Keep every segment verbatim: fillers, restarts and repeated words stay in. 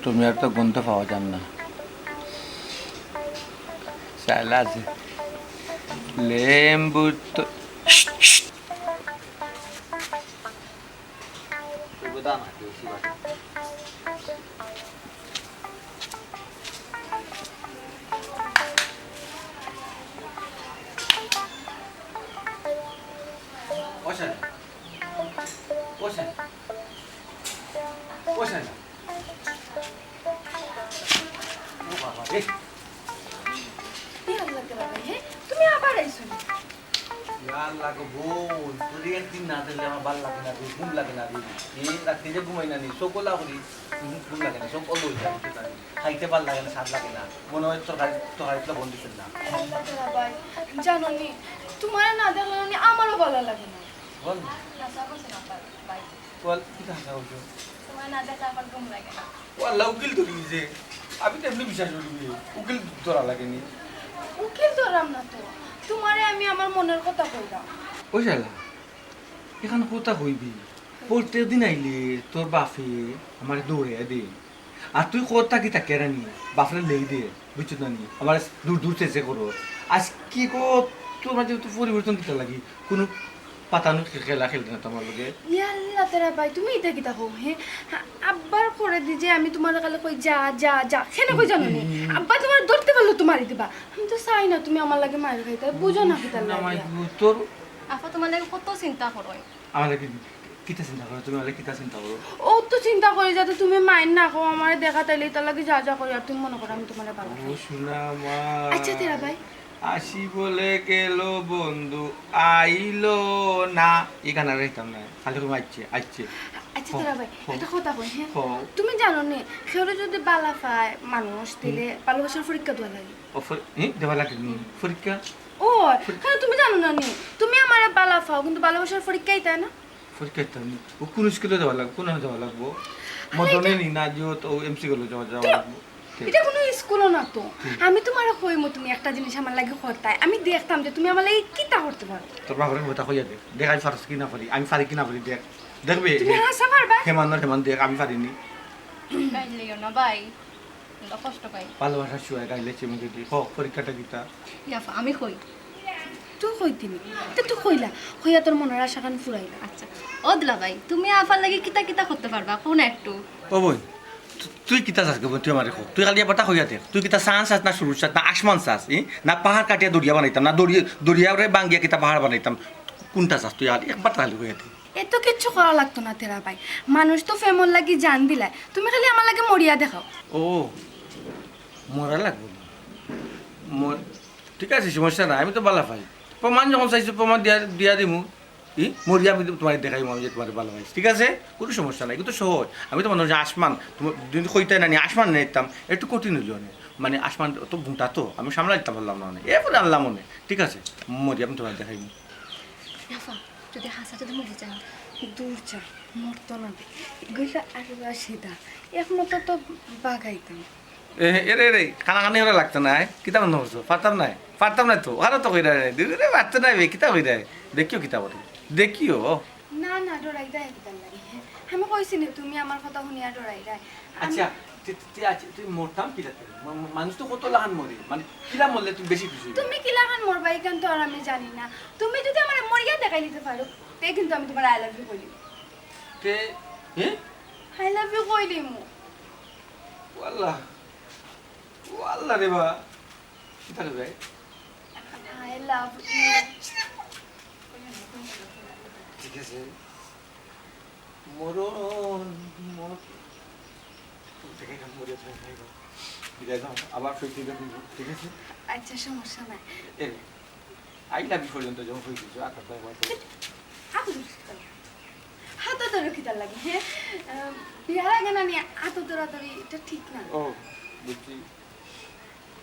তুমি আর তো গন্ধ পাওয়া যার না। চালা আছে। লেম্বু তো। ও শালা। ও শালা। ও শালা। ও বাবা রে। কি হল লাগতে বাবা, হে? তুমি আবার আইছো নি? ইয়া আল্লাহ গো বোন, তোরে একদিন না দেখলে আমার ভালা লাগে না রে, ঘুম লাগে না রে। এই রাত্রে যে ঘুমাই না নি, চোখ ওলা করি, ঘুম লাগে না, চোখ ওলা হয়ে যায়, বুঝতে পারি। খাইতে ভালা লাগে না, স্বাদ লাগে না, মনে হয় তরকারি, তরকারি তো বন্ধ দিচ্ছেন না। আল্লাহ তাআলা ভাই, জানো নি, তোমারে না দেখলে নি আমারও ভালা লাগে না। বল না। হাছা কইছে না ভাই। বল, কিতা হাছা কইছো? তোমারে না দেখলে আমার ঘুম লাগে না। ও আল্লাহ, উকিল ধরি যে। আমি তো এমনি বিশ্বাস করি নি। উকিল ধরা লাগে নি। উকিল ধরাম না তো। তোমারে আমি আমার মনের কথা কইলাম। ও শালা, এখান কথা কইবি। প্রত্যেক দিন আইলে তোর বাপে আমারে দৌড়াইয়া দে। আর তুই কথা কি তাকে রানি? বাপরে লেই দে। বুঝছো না নি? আমার দূর দূর চেঁচে করো। আজ কি গো, তোর মাঝে তো পরিবর্তন কিতা লাগি? কোনো পাতানো খে-, খেলা খেলতে না তোমার লগে। ইয়া আল্লাহ তাআলা ভাই, তুমি ইতা কিতা কও, হে? হা, আব্বার করে দি যে আমি তোমার কালে কই, "যা, যা, যা।" কেনে কই জানো নি? আব্বা তোমার ধরতে পারলে তো মারি দিবা। আমি তো চাই না তুমি আমার লগে মাইর খাইতায়, বুঝো না কিতা না, লাগে। মাই, তোর আফা তোমার লাগি কত চিন্তা করইন। আমার লাগি কিতা চিন্তা করো তুমি? আমার লাগি কিতা চিন্তা করো? ও তো চিন্তা করি যাতে তুমি মাইর না খাও, আমারে দেখা তাইলে ইতার লাগি যা যা করি, আর তুমি মনে করো আমি তোমারে ভালা পাই। ও সোনা মা। আচ্ছা, তেরা ভাই। আসি বলে গেল বন্ধু, আইলো না। এই গান আর গাইতাম না, খালি কইমু আইচ্ছে, আইচ্ছে। আচ্ছা, হো, তেরা ভাই, হো। একটা কথা কই, হ্যাঁ? হো। তুমি জানো নি, কেউরে যদি ভালা পায় মানুষ, তাইলে হুম। ভালোবাসার পরীক্ষা দেওয়া লাগে। ও, ফর-, হুম, দেওয়া লাগে নি? হুম। পরীক্ষা? ও, কেন তুমি জানো না নি? তুমি আমারে ভালা পাও, কিন্তু ভালোবাসার পরীক্ষা ইতা না? পরীক্ষা দিতাম নি? ও কোন স্কুলে যাওয়া লাগবো? কোন দেওয়া লাগবো? আরে মদনে এটা নি না, যে ও তো এমসি গুলো যাওয়া, যাওয়া তো লাগবো। ঠিক। এটা কোনো স্কুলও না তো। হুম। আমি তোমারে কইমু, তুমি একটা জিনিস আমার লাগি করতায়। আমি দেখতাম যে তুমি আমার লাগি কিতা করতে পারো। তোর বাপরে কথা কইয়া দেখ। দেখ আমি পারছি কি না পারি। আমি পারি কি না পারি দেখ। দেখবে? তুমি এ, হাছা পারবা? হেমান না হেমান দেখ, আমি পারি নি। গাইলেও না ভাই। আমরা কষ্ট পাই। ভালোবাসার ছুঁয়ে গাইলে চিমুকে দি। হ, পরীক্ষাটা কিতা? ইয়াফা, আমি কই। তুই কইতি নি? তে তুই কইলা। কইয়া তোর মনের আশাখান ফুরাইলা। আচ্ছা। ও দুলাভাই, তুমি আফার লাগি কিতা কিতা করতে পারবা? কও না একটু। ও বোন, তু-, তুই কিতা চাস গো বোন? তুই আমারে ক। তুই খালি ব্যাপারটা কইয়া দেখ। তুই কিতা চান চাস না সবুজ চাস না আসমান চাস, ই? না পাহাড় কাটিয়া দরিয়া বানাইতাম, না দরিয়া, দরিয়ারে ভাঙ্গিয়া কিতা পাহাড় বানাইতাম? কোনটা চাস তুই? আর একবার খালি কইয়া দে। এত কিচ্ছু করা লাগতো না তেরা ভাই। মানুষ তো প্রেমর লাগি জান দিলায়। তুমি খালি আমার লাগি মরিয়া দেখাও। ও, মরা লাগবো না। মর-, ঠিক আছে, সমস্যা নাই, আমি তো ভালা পাই। প্রমাণ যখন চাইছো, প্রমাণ দিয়া, দিয়া দিমু। ই, মরিয়া আমি তো তোমারে দেখাইমু, আমি যে তোমারে ভালা পাইছি। ঠিক আছে? কোনো সমস্যা নাই, কিন্তু সহজ। আমি তো মনে হয় যে আসমান, তুমি যদি কইতায় না নি, আসমান নিতাম, একটু কঠিন হইলো অনে। মানে আসমান তো মোটা তো, আমি সামলাই দিতাম পারলাম না অনে। এরপরে আনলাম অনে। ঠিক আছে? মরিয়া আমি তোমারে দেখাইমু। আফা, যদি হাছা যদি মরি যান। দূর যা, মরতো না। গইলা আর সিধা। একমাত্র তো বাগাইতাম। এ, এরে, এরে, কানাকানি করা লাগতো না, এ? কিতা মনে করছো? পারতাম না, পারতাম না তো। আরো তো কইরা রে, দিদি রে, পারতো না বে, কিতা কইরা রে? দেখিও কিতা করি, দেখিও। না, না, ডরাই দেয় কিতার লাগি? আমি কইছি নি, তুমি আমার কথা শুনিয়া ডরাই দেয়। আমি আচ্ছা, তুই, তুই, তুই, আচ্ছা, তুই মরতাম কিতা তুই? মা-, মা-, মানুষ তো কত লাখান মরে, মানে, কিলা মরলে তুই বেশি খুশি হইবে? তুমি কিলাখান মরবা, ইখান তো আর আমি জানি না। তুমি যদি আমারে মরিয়া দেখাই দিতে পারো, তে কিন্তু আমি তোমারে I love you কইলিমু। তে, হ্যাঁ? I love you কইলিমু। ও আল্লাহ, ও আল্লাহ রে বা, কিতা রে ভাই? I love you। ঠিক আছে। মরণ, মরণ। দেখে না, মরে যায়, যাই হোক। বিদায় দাও, আবার ফিরতে দেবো, ঠিক আছে? আচ্ছা, সমস্যা নাই। এ, I love you পর্যন্ত যখন হয়ে গেছে, আর কথা বলতে আতো ধরে কিতার লাগি? আতো ধরে কিতার লাগি, হ্যাঁ? আহ, বিয়ার আগে না নিয়ে আতো ধরাধরি, এটা ঠিক না। ও, বুঝছি।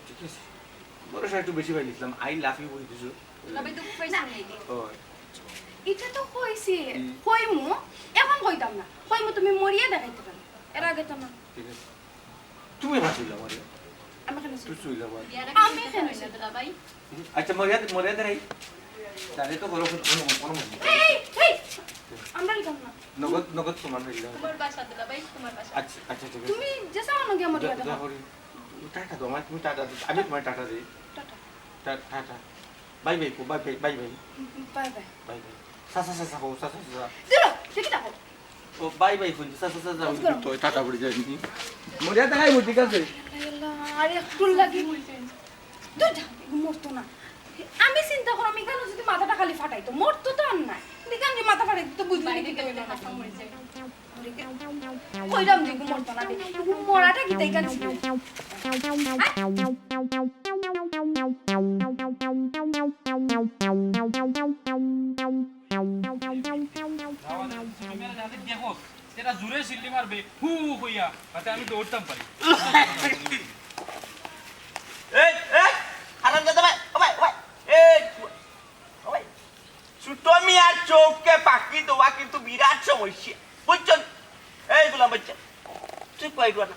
ঠিক আছে। ভরসা একটু বেশি পাই দিছিলাম। I love you কই দিছো? তবে তো খুব না। পাইছি। ও। এটা তো কইছি, হুম। কইমু, এখন কইতাম না। কইমু তুমি মরিয়া দেখাইতে পারো। এর আগে তো না। ঠিক আছে। তুমি আমার চুইলা মারি। আমি কেন তুই চুইলা? চুইলা মারি। বিয়ার আগে আমি চিন্তা কেন করি না, চুইলা? দুলাভাই। আচ্ছা, মরিয়া, মরিয়া দেখাই। তাহলে তো কোনো, কোনো, কোনো, কোনো এই, এই, এই! আমরা দিতাম না। নগদ, নগদ তোমার হইল। তোমার বাসা, দুলাভাই, তোমার বাসা। আচ্ছা, আচ্ছা, ঠিক আছে। তুমি যে সামান্য গিয়া মরিয়া দয়া, দয়া দেখো। করি। টাটা দাও, আমার তুমি টাটা দিও। আমি তোমার টাটা দিই। টাটা। টা-, টাটা। বাই বাই কো, bye bye, bye bye. Bye bye. Bye bye. সা, সা, সা, সা, কো, সা, সা, সা, সা। দিলো, দেখি দেখো। ও, বাই বাই কইছি, সা, সা, সা, সা, বুঝলাম। তো টাটা পড়ে যায়নি। মরিয়া দেখাই, ঠিক আছে। আল্লাহ, আর একটু লাগি। দূর যা, মরতো না। আমি চিন্তা করলাম, ইখানো যদি মাথাটা খালি ফাটাইতো, মরতো তো আর নাই। দেখলাম যে মাথা ফাটাইতো তো বুঝলি বাইরে কি গেলে করবে? মাথা মরে যায়। কইলাম যে মরতো না রে। মরাটা কি তাই কাছে? দেখো, সেটা জুরে সিল্লি মারবে, হু হু কইয়া, তাতে আমি দৌড়তাম পারি। এই, এই, হারামজাদা ভাই, ও ভাই, ও ভাই, এই, ও ভাই, ছোট মিয়ার চোখে পাখি দেওয়া কিন্তু বিরাট সমস্যা, বুঝছো? এই গোলাম বাচ্চা, তুই কই রুয়া না?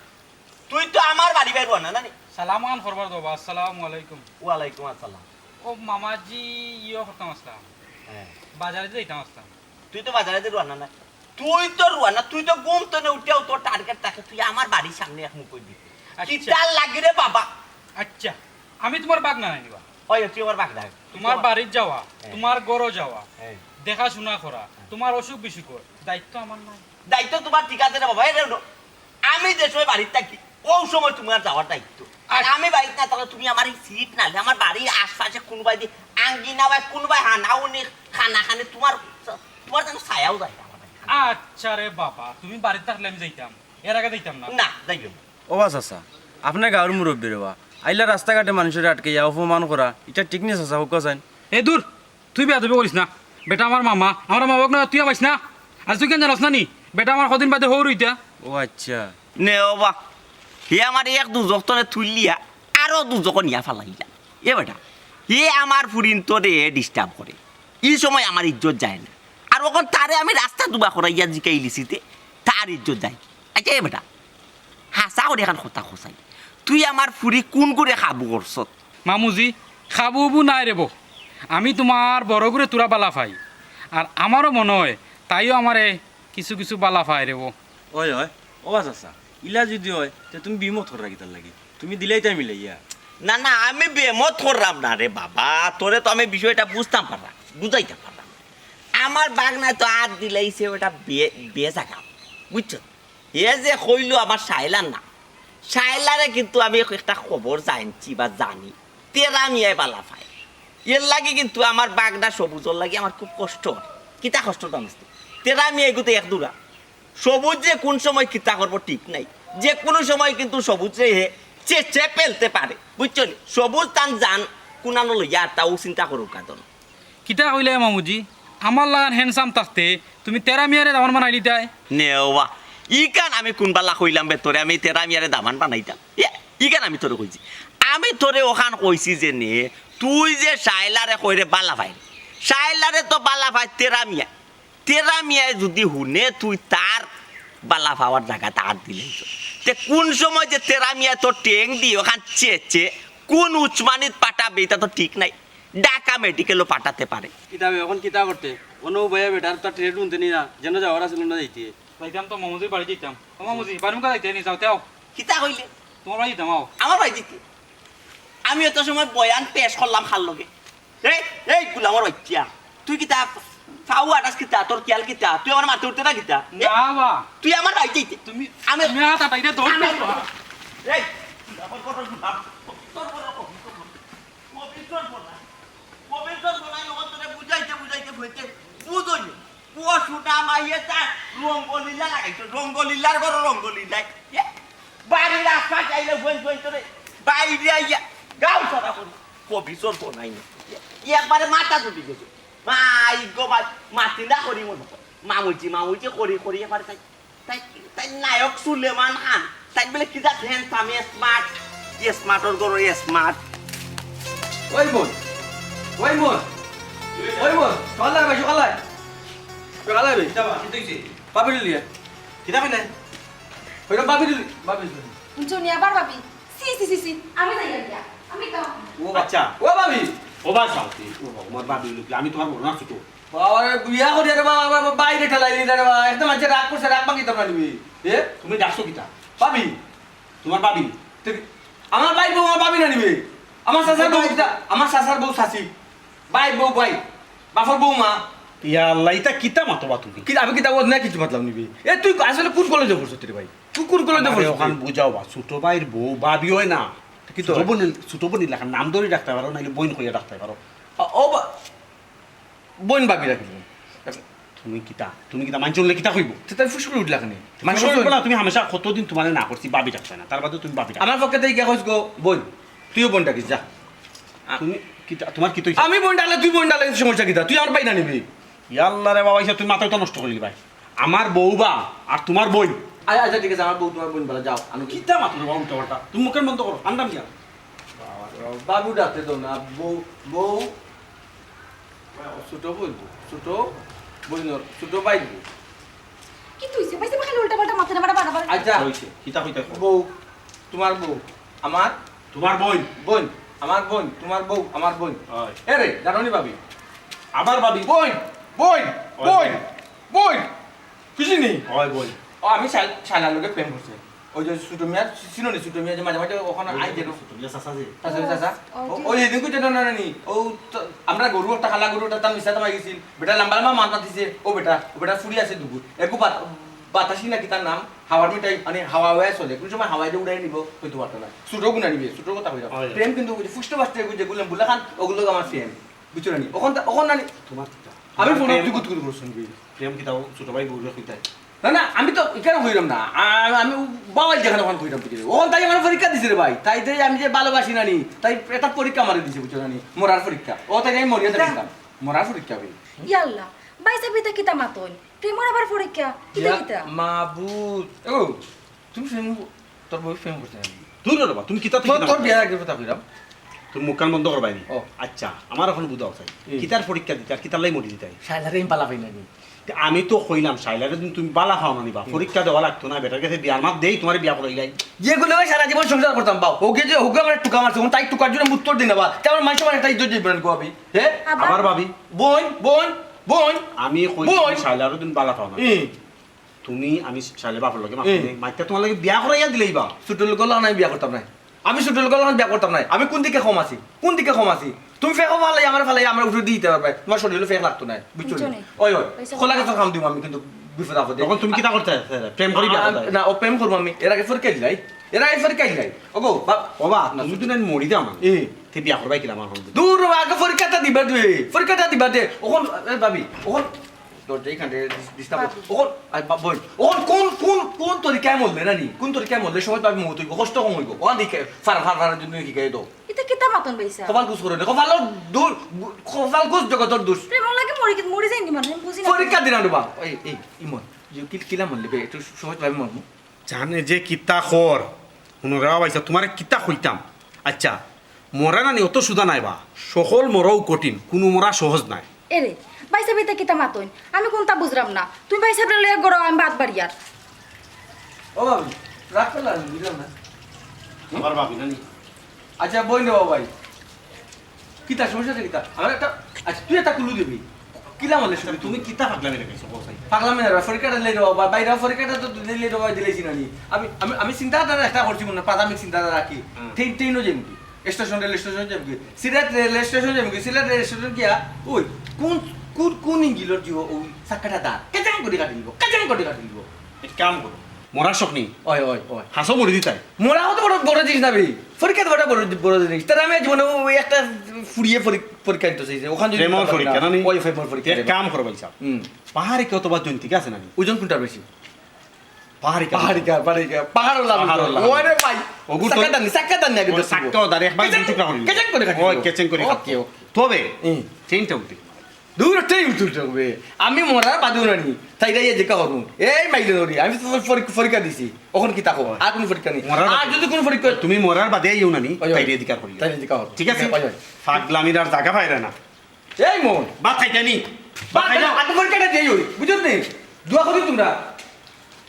তুই তো আমার বাড়ি বাইর রুয়া না, না নি? সালাম আন করবার দেবা, আসসালামু আলাইকুম। ওয়ালাইকুম আসসালাম। ও মামাজি, ইয়ে করতাম আসলাম। হ্যাঁ। বাজারে যাইতাম আসলাম। তুই তো বাজারে যে রুয়া না, না। তুই তো রুয়া না, তুই তো ঘুম তো না উঠিয়াও তোর টার্গেট থাকে, তুই আমার বাড়ির সামনে এক মুখ দিবি। আচ্ছা। কিতার লাগি রে বাবা? আচ্ছা, আমি তোমার বাগনা নানি বা? ওই, তুই আমার বাগনা। তোমার বাড়িত যাওয়া, হ্যাঁ। তোমার ঘরো যাওয়া, হ্যাঁ। দেখাশোনা করা, হ্যাঁ। তোমার অসুখ বিসুখর দায়িত্ব আমার নাই? দায়িত্ব তোমার ঠিক আছে রে বাবা, এই রে হুনো, আমি যে সময় বাড়িত থাকি, ওই সময় তোমার যাওয়ার দায়িত্ব। আর আচ্ছা। আমি বাড়িত না থাকলে তুমি আমার এই সিট নাইলে আমার বাড়ির আশপাশে কোনোবায় দি আঙ্গিনা বা কোনোবায় হানা উনি খানা খানে তোমার, তোমার যেন ছায়াও যায় না আমার বাড়িত। আচ্ছা রে বাবা, তুমি বাড়িত থাকলে আমি যাইতাম, এর আগে যাইতাম না। না, যাইও না। ও বা চাচা, আপনে গাঁওর মুরব্বি রে বা, আইলা রাস্তাঘাটে মানুষরে আটকাইয়া অপমান করা, ইটা ঠিক নি চাচা, কউক্কা চাইন? এ দূর, তুই বেয়াদবি করিস না। বেটা আমার মামা, আমার মামাক না তুই পাইস না। আর তুই কেন জানাস না নি? বেটা আমার কদিন বাদে হউর ইতা। ও আচ্ছা। নে ও বা, হে আমার এক দুজক তনে তুলিয়া আরো দুজক নিয়া ফালাইলা। এ বেটা, হে আমার ফুরিন্তরে disturb করে। ই সময় আমার ইজ্জত যায় না। আর অখন তারে আমি রাস্তা দুবা করাইয়া জিকাইলিছি তে, তার ইজ্জত যায়। আচ্ছা এ বেটা, হাছা করি এখান কথা কছাই। তুই আমার ফুরি কুন করে কাবু করছত? মামুজি, কাবু উবু নাই রেবো। আমি তোমার বড়গুরে থুড়া বালা পাই। আর আমারও মনো অয়, তাইও আমারে কিছু কিছু বালা পায় রেবো। অয়, অয়, ও বা চাচা, ইলা যুদি অয়, তে তুমি বেমত কররা কিতার লাগি? তুমি দিলাইতায় মিলাইয়া। না, না, আমি বেমত কররাম না রে বাবা, তোরে তো আমি বিষয়টা বুঝতাম পাররাম, বুঝাইতাম পাররাম। আমার বাগনায় তো আত দিলাইছে, ওটা বে-, বেজাগা, বুঝছো? হে যে কইলো আমার শায়লার নাম, শায়লারে কিন্তু আমি একটা খবর জানছি বা জানি, তেরা মিয়ায় বালা পায়। এর লাগি কিন্তু আমার বাগনা সবুজর লাগি আমার খুব কষ্ট অয়। কিতা কষ্ট জানোস তুই? তেরা মিয়ায় কিন্তু এক দুরা। সবুজ যে কোন সময় কিতা করবো ঠিক নাই, যে কোনো সময় কিন্তু সবুজরে হে চেচে ফেলতে পারে, বুঝছো নি? সবুজ তান জান কুনানো লইয়া আর তাও চিন্তা করুক কাদন। কিতা কইলে মামুজি? আমার লাখান handsome থাকতে তুমি তেরা মিয়ারে দামান বানাইলিতায়? নে ওবা, ইখান আমি কুনবালা কইলাম বে তোরে, আমি তেরা মিয়ারে দামান বানাইতাম? এ, ইখান আমি তোরে কইছি। আমি তোরে অখান কইছি যে নে, তুই যে শায়লারে কইরে বালা পায়, শায়লারে তো বালা পায় তেরা মিয়া। তেরা মিয়ায় যুদি হুনে তুই তার বালা পাওয়ার জাগাত আত দিলাইছস, তে কুন সময় যে তেরা মিয়ায় তোর ঠেং দি অখান চেচে কুন উসমানিত পাঠাবে, ইতা তো ঠিক নাই। ঢাকা মেডিকেলও পাঠাতে পারে। কিতা বে, অখন কিতা করতে? অনো বইয়া বেটার তো ট্রেড হুনতে নি না, যেন যাওয়ার আছিল না যাইতে। যাইতাম তো মামুজির বাড়ি যাইতাম। ও মামুজি, বাড়ি মুখা যাইতে নি, যাও তে আও। কিতা কইলে? তোমার বাড়ি যাইতাম, আও। আমার বাড়ি যাইতে? আমি অত সময় বয়ান পেশ করলাম কার লগে? এই, এই গুলামর বাইচ্চা, তুই কিতা ফাউ আটাস কিতা, তোর খিয়াল কিতা? তুই আমার মাতে উঠতে না কিতা? এ? না বা। তুই আমার বাড়ি যাইতে? তুমি, আমি তুমি আত আটাইরে দৌড় আমি মারো। এই, তোর বড় গুলাম, তোর বড় কবি, তোর বড়। কবির তোর বড়, কবির তোর বড়, অখন তোরে বুঝাইতে, বুঝাইতে, বুঝাইতে, বুঝ অইলো। ও সুনা মাইয়ে তার রঙ্গলীলা লাগাইছে, রঙ্গলীলার ঘরো রঙ্গলীলায়। এ? বাড়ির আশপাশ আইলে বইন বইন তোরে বাইরে আইয়া গাউ সারা করি। কবি চোর বনাই না। এ, একবারে মাথা তুলি গেছে। মাই গো মাই, মাতি না করি মনে কর। মামুজি, মামুজি করি করি এবার তাই, তাই, তাই নায়ক সুলেমান খান। তাই বলে কি জাত হ্যান্ডসাম, স্মার্ট। স্মার্টর ঘরো স্মার্ট। ওই বোন, ওই বোন, ওই বোন, সকালে আয় ভাই, সকালে আয়। সকালে আয় ভাই। কিতা বা, কিতা হইছে? বাপের লিয়া। কিতা কইলে? ওই বাপের লিয়া, বাপের লিয়া। হুনছো নি আবার ভাবি? ছি, ছি, ছি, ছি, আমি যাই আর গিয়া। আমি তো ও বা-, আচ্ছা। ও ভাবি, ও বা শান্তি, ও বাবা, আমার ভাবি লোক, আমি তোমার বড় না ছোট? বাবা, বিয়া করি রে বাবা, বাবা, বাইরে ঠেলাইলি না রে বাবা, একদম আজকে রাগ করছে, রাগ ভাঙিতাম না নিবি। এ? তুমি ডাকছো কিতা? ভাবি। তোমার ভাবি? তুই, আমার ভাই বউ, আমার ভাবি না নিবি? আমার চাচার বউ কিতা? আমার চাচার বউ চাচি। ভাই বউ ভাই। বাপর বউ মা। ইয়া আল্লাহ, ইতা কিতা মাতো বা তুমি? কি, আমি কিতা ওর না কিছু মাতলাম নিবি? এ, তুই আসলে কোন কলেজে পড়ছস রে ভাই? তুই কোন কলেজে আরে পড়ছস ওখান তুই? বুঝাও বা, ছোট ভাইর বউ, ভাবি হয় না। কি তো ছোট হয়? বোন, ছোট বোন এলাকা নাম ধরে ডাকতে পারো, নাইলে বোন কইয়া ডাকতে পারো। ও, ও বা-, বোন ভাবি রাখি দিবো। তুমি কিতা, তুমি কিতা, মানষে হুনলে কিতা কইবো? তো তাই ফুসকুড়ি উঠলা কেনে? মানষে ফুসকুড়ি উঠবো না, তুমি হামেশা কতদিন তোমারে না করছি, ভাবি ডাকতে না, তার বাদে তুমি ভাবি ডাকো। আমার পক্ষে তো ইগিয়া কইস গো, বোন, তুইও বোন ডাকিস, যা। আ- তুমি কিতা, তোমার কিতা অইছে? আমি বোন ডাকলে তুই বোন ডাকলে সমস্যা কিতা? তুই আমার ভাই না নিবি? ইয়াল্লা রে বাবা, ইসা তুমি মাথায় তো নষ্ট করিলি ভাই। আমার বউ বা আর তোমার বোন। আ-, আচ্ছা, ঠিক আছে, আমার বউ তোমার বোন বলা, যাও, আমি কিতা মাতো রে বাবা উল্টা পাল্টা? তুমি মুখের বন্ধ করো, আন্ডাম গিয়া। বাবা রে বাবা, বাবু ডাকতে তো না, বউ, বউ, ছোট বউ, ছোট বইন, ছোট ভাই। কিতা অইছে? ভাই, তুমি খালি উল্টা পাল্টা মাতো না, বারবার, বারবার। আচ্ছা। হইছে, কিতা কইতা কও? বউ, তোমার বউ, আমার তোমার বোন। বোন, আমার বোন, তোমার বউ, আমার বোন। হয়। এ রে, জানো নি ভাবি? আবার ভাবি? বোন, বোন, হয় বোন, ভাবি। বোন। কিছু নেই। হয় বোন। ও, আমি শাল-, শালার লগে প্রেম করছি। ওই যে ছোট মিয়া, চিনো নি ছোট মিয়া যে মাঝে মাঝে ওখানে ওই আই যে যেন। ছোট মিয়া চাচা যে। চাচা, চাচা। ও, ও, জি। ওই এদিন কইতে না, না, না, নি। ও তো, আমরা গরু একটা, কালা গরু একটা, তার মিশা তামাই গেছিল। বেটা লম্বা লম্বা মাথা দিছে। ও বেটা, ও বেটা ফুড়ি আছে দুগু। এগু বাত-, বাতাসি নাকি তার নাম? হাওয়ার মিঠাই, মানে হাওয়া হওয়ায় চলে। কোন সময় হাওয়ায় যে উড়াই নিব, হইতে পারতো না। ছোট গুণা নিবে, ছোট কথা কইলাম। হয়। প্রেম কিন্তু ওই যে ফুষ্ট ফাস্টে এগু যেগুলো বুলাখান, ওগুলো আমার প্রেম। বুঝছো না নি? ওখান তা-, ওখান না নি? তোমার কিতা? আমি তোমার ফোন প্রেম তুই কুতকুত করছ নি? প্রেম কিতা ও ছোট ভাই বউরে কইতায়? না, না, আমি তো এখানে কইলাম না। আ-, আমি বাবাই যেখানে ওখানে কইলাম বুঝলি। ওখান তাই আমার পরীক্ষা দিছে রে ভাই। তাই যে আমি যে ভালোবাসি না নি, তাই এটা পরীক্ষা আমারে দিছে, বুঝছো না নি? মরার পরীক্ষা। ও তাই আমি মরিয়া কিতা? দেখতাম। মরার পরীক্ষা ভাই। ইয়াল্লা, ভাই সাহেব, ইতা কিতা মাতইন? প্রেমর আবার পরীক্ষা? কিতা ইয়া কিতা? মাবুদ। ও, তুমি প্রেম, তোর বউ প্রেম করছে না? দূর রে বাবা, তুমি কিতা তোর, কিতা তোর মাতো? বিয়ার আগের কথা কইলাম। তুমি মুখ কান বন্ধ করবায় নি? ও। আচ্ছা, আমার এখন বুঝাও চাই। হুম। কিতার পরীক্ষা দিতায় আর কিতার লাগি মরি দিতায়? শালারে আমি বালা পাই না নি। তে আমি তো কইলাম, শাইলারে তুমি, তুমি বালা পাও না নি বা। হুম। পরীক্ষা দেওয়া লাগতো না, বেটার গেছে বিয়ার মাত দেই, তোমারে বিয়া করাইলাই। যেগুলো ওই সারা জীবন সংসার করতাম, বাও। ওকে যে, ওকে আমার টুকা মারছে, ওখান তাই টুকার জন্য মুত্তর দিন না, বা। তে আমার মানষে মানে একটা ইজ্জত যাইব না, গো, আবি। হে? আবার? আবার ভাবি? বোন, বোন, বোন। আমি কই বোন। তুমি শাইলারে তুমি বালা পাও না। হুম। তুমি, আমি শাইলার বাপর লগে মাত হুম। নেই। মাইতে তোমার লগে বিয়া করাইয়া দিলেই বা। ছোট লোক হলে আমি বিয়া করতাম না। আমি ছোট লোক হলে বিয়া করতাম না। আমি কোন দিকে কম আছি? কোন দিকে কম আছি? তুমি ফেকো ফালাই, আমার ফালাই, আমার উপরে দিতে পারবে। তোমার শরীরে ফেক লাগতো না। বুঝছো বুঝছো নি? নি? ওই, ওই। ওই সব খোলা কথা। গেছে কাম দিব আমি কিন্তু বিপদ আপদে। তখন তুমি কিতা করতে চাইতে? প্রেম করি বিয়া আ, করতে? না, ও প্রেম করবো আমি। এর আগে ফের কেল যাই। এর আগে ফের কেল যাই। ওগো, বাপ। ও বা, না, তুমি তো নাই মরি যাও না। এ। তে বিয়া করবায় কিলা আমার হন? দূর বাবা, আগে পরীক্ষাটা দিবা তুই। পরীক্ষাটা দিবা দে। ওখান, এ, ভাবি, ওখান দরজা এখান থেকে ডিস-, ডিস্টার্ব। বাবু। ওখান, আই, বা-, বই। ওখান কোন, কোন, কোন তরিকায় মরলে না নি? কোন তরিকায় মরলে সহজ ভাবে মত হইব, কষ্ট কম হইব। ওখান দিকে ফার, ফার, ফার জন্য কি গায়ে দাও। ইতা কিতা মাতইন ভাইসাব? কপাল কুস করে না, কপাল দূর, কপাল কুস জগতর দোষ। প্রেম লাগে মরি, মরি যায়নি মানে, আমি বুঝি না। পরীক্ষা দিলাম রে বাপ। এই, এই, ইমন, যে কি-, কিলা মরলে বে, একটু সহজ ভাবে মরমু। জানে যে কিতা কর, হুনো রে ভাইসাব, তোমারে কিতা কইতাম। আচ্ছা, মরা নানি অত সুজা নায় বা, সকল মরাও কঠিন, কুনু মরা সহজ নায়। এরে, ভাইসাব ইতা কিতা মাতইন? আমি কুনতা বুঝরাম না। তুমি ভাইসাবরে লইয়া গড়াও, আমি ভাত বাড়িয়ার। ও ভাবি, রাগ করলা নি, বুঝলাম না। আমার ভাবি নানি। আচ্ছা, বই নেওয়া ভাই। কিতা সমস্যা আছে কিতা? আমার একটা, আচ্ছা, তুই একটা কুলু দিবি। কিলা মরলে তুমি, তুমি কিতা পাগলামি দেখাইছো, কও চাই? পাগলামি না, পরীক্ষাটা লেট হওয়া, বা-, বাইরে পরীক্ষাটা তো দিলে লেট হওয়া দিলেছি না নি। আমি, আমি, আমি চিন্তাধারা একটা করছি মনে, প্রাথমিক চিন্তাধারা রাখি। হুম। ট্রেন, ট্রেনও যাইমু কি? স্টেশন, রেল স্টেশন যাইমু কি? সিলেট রেল স্টেশন যাইমু কি? সিলেট রেল স্টেশন গিয়া, ওই, কোন, কোন, কোন ইঞ্জিলর জিও ওই চাক্কাটা দা? কেচাং করে কাটি দিব, কেচাং করে কাটি দিব। এক কাম করো, মরার শখ নেই। ওই, ওই, ওই। হাসো মরি দিতাই। মরা অত বড়, বড় জিনিস না বে। পরীক্ষা তো বড়, বড়, বড় জিনিস। তাহলে আমি জীবনে ওই একটা ফুড়িয়ে পরী-, পরীক্ষা দিতে চাইছি। ওখান যদি প্রেমর পারি পরীক্ষা না, না নি? ওই প্রেমর পরীক্ষা এক দেবো। কাম করো ভাই সাহেব। হুম। পাহাড়ে কেউ তো বা জৈন্তিক আছে না নি? ওজন কোনটা বেশি? পাহাড়ি কাম। পাহাড়ি কাম, পাহাড়ি কাম। পাহাড়ও লাভ পাহাড়ও করো। লাভ। ওরে ভাই। ওগু তো সাক্কা দানি, সাক্কা দানি আগে ওই দোস্ত। সাক্কা দানি, একবার কেচেং, দুই টুকরা করি। কেচেং করে খাচ্ছি। ওই কেচেং করে ওকে, খাচ্ছি। ওকে। তবে হুম। চেইনটা উঠে। দূর হতেই উঠতে হবে। আমি মরার বাদে উনানি। তাই তাই এদিকে হরুন। এই মাইলে ধরি। আমি তো পরীক্ষা, পরীক্ষা দিছি। ওখান কি তাকো? আর কোনো পরীক্ষা নেই। মরার আর বাদে। যদি কোনো পরীক্ষা তুমি মরার বাদে আইও না নি, ওই, ওই। তাই এদিকে আর করিও। তাই এদিকে হরুন। ঠিক আছে? ওই, ওই। পাগলামির আর জায়গা পাইরা না। এই মন। ভাত খাইতে নি? ভাত ভাত খাই না। আগে পরীক্ষাটা দেই ওই। বুঝলি নি? দোয়া করি তোমরা।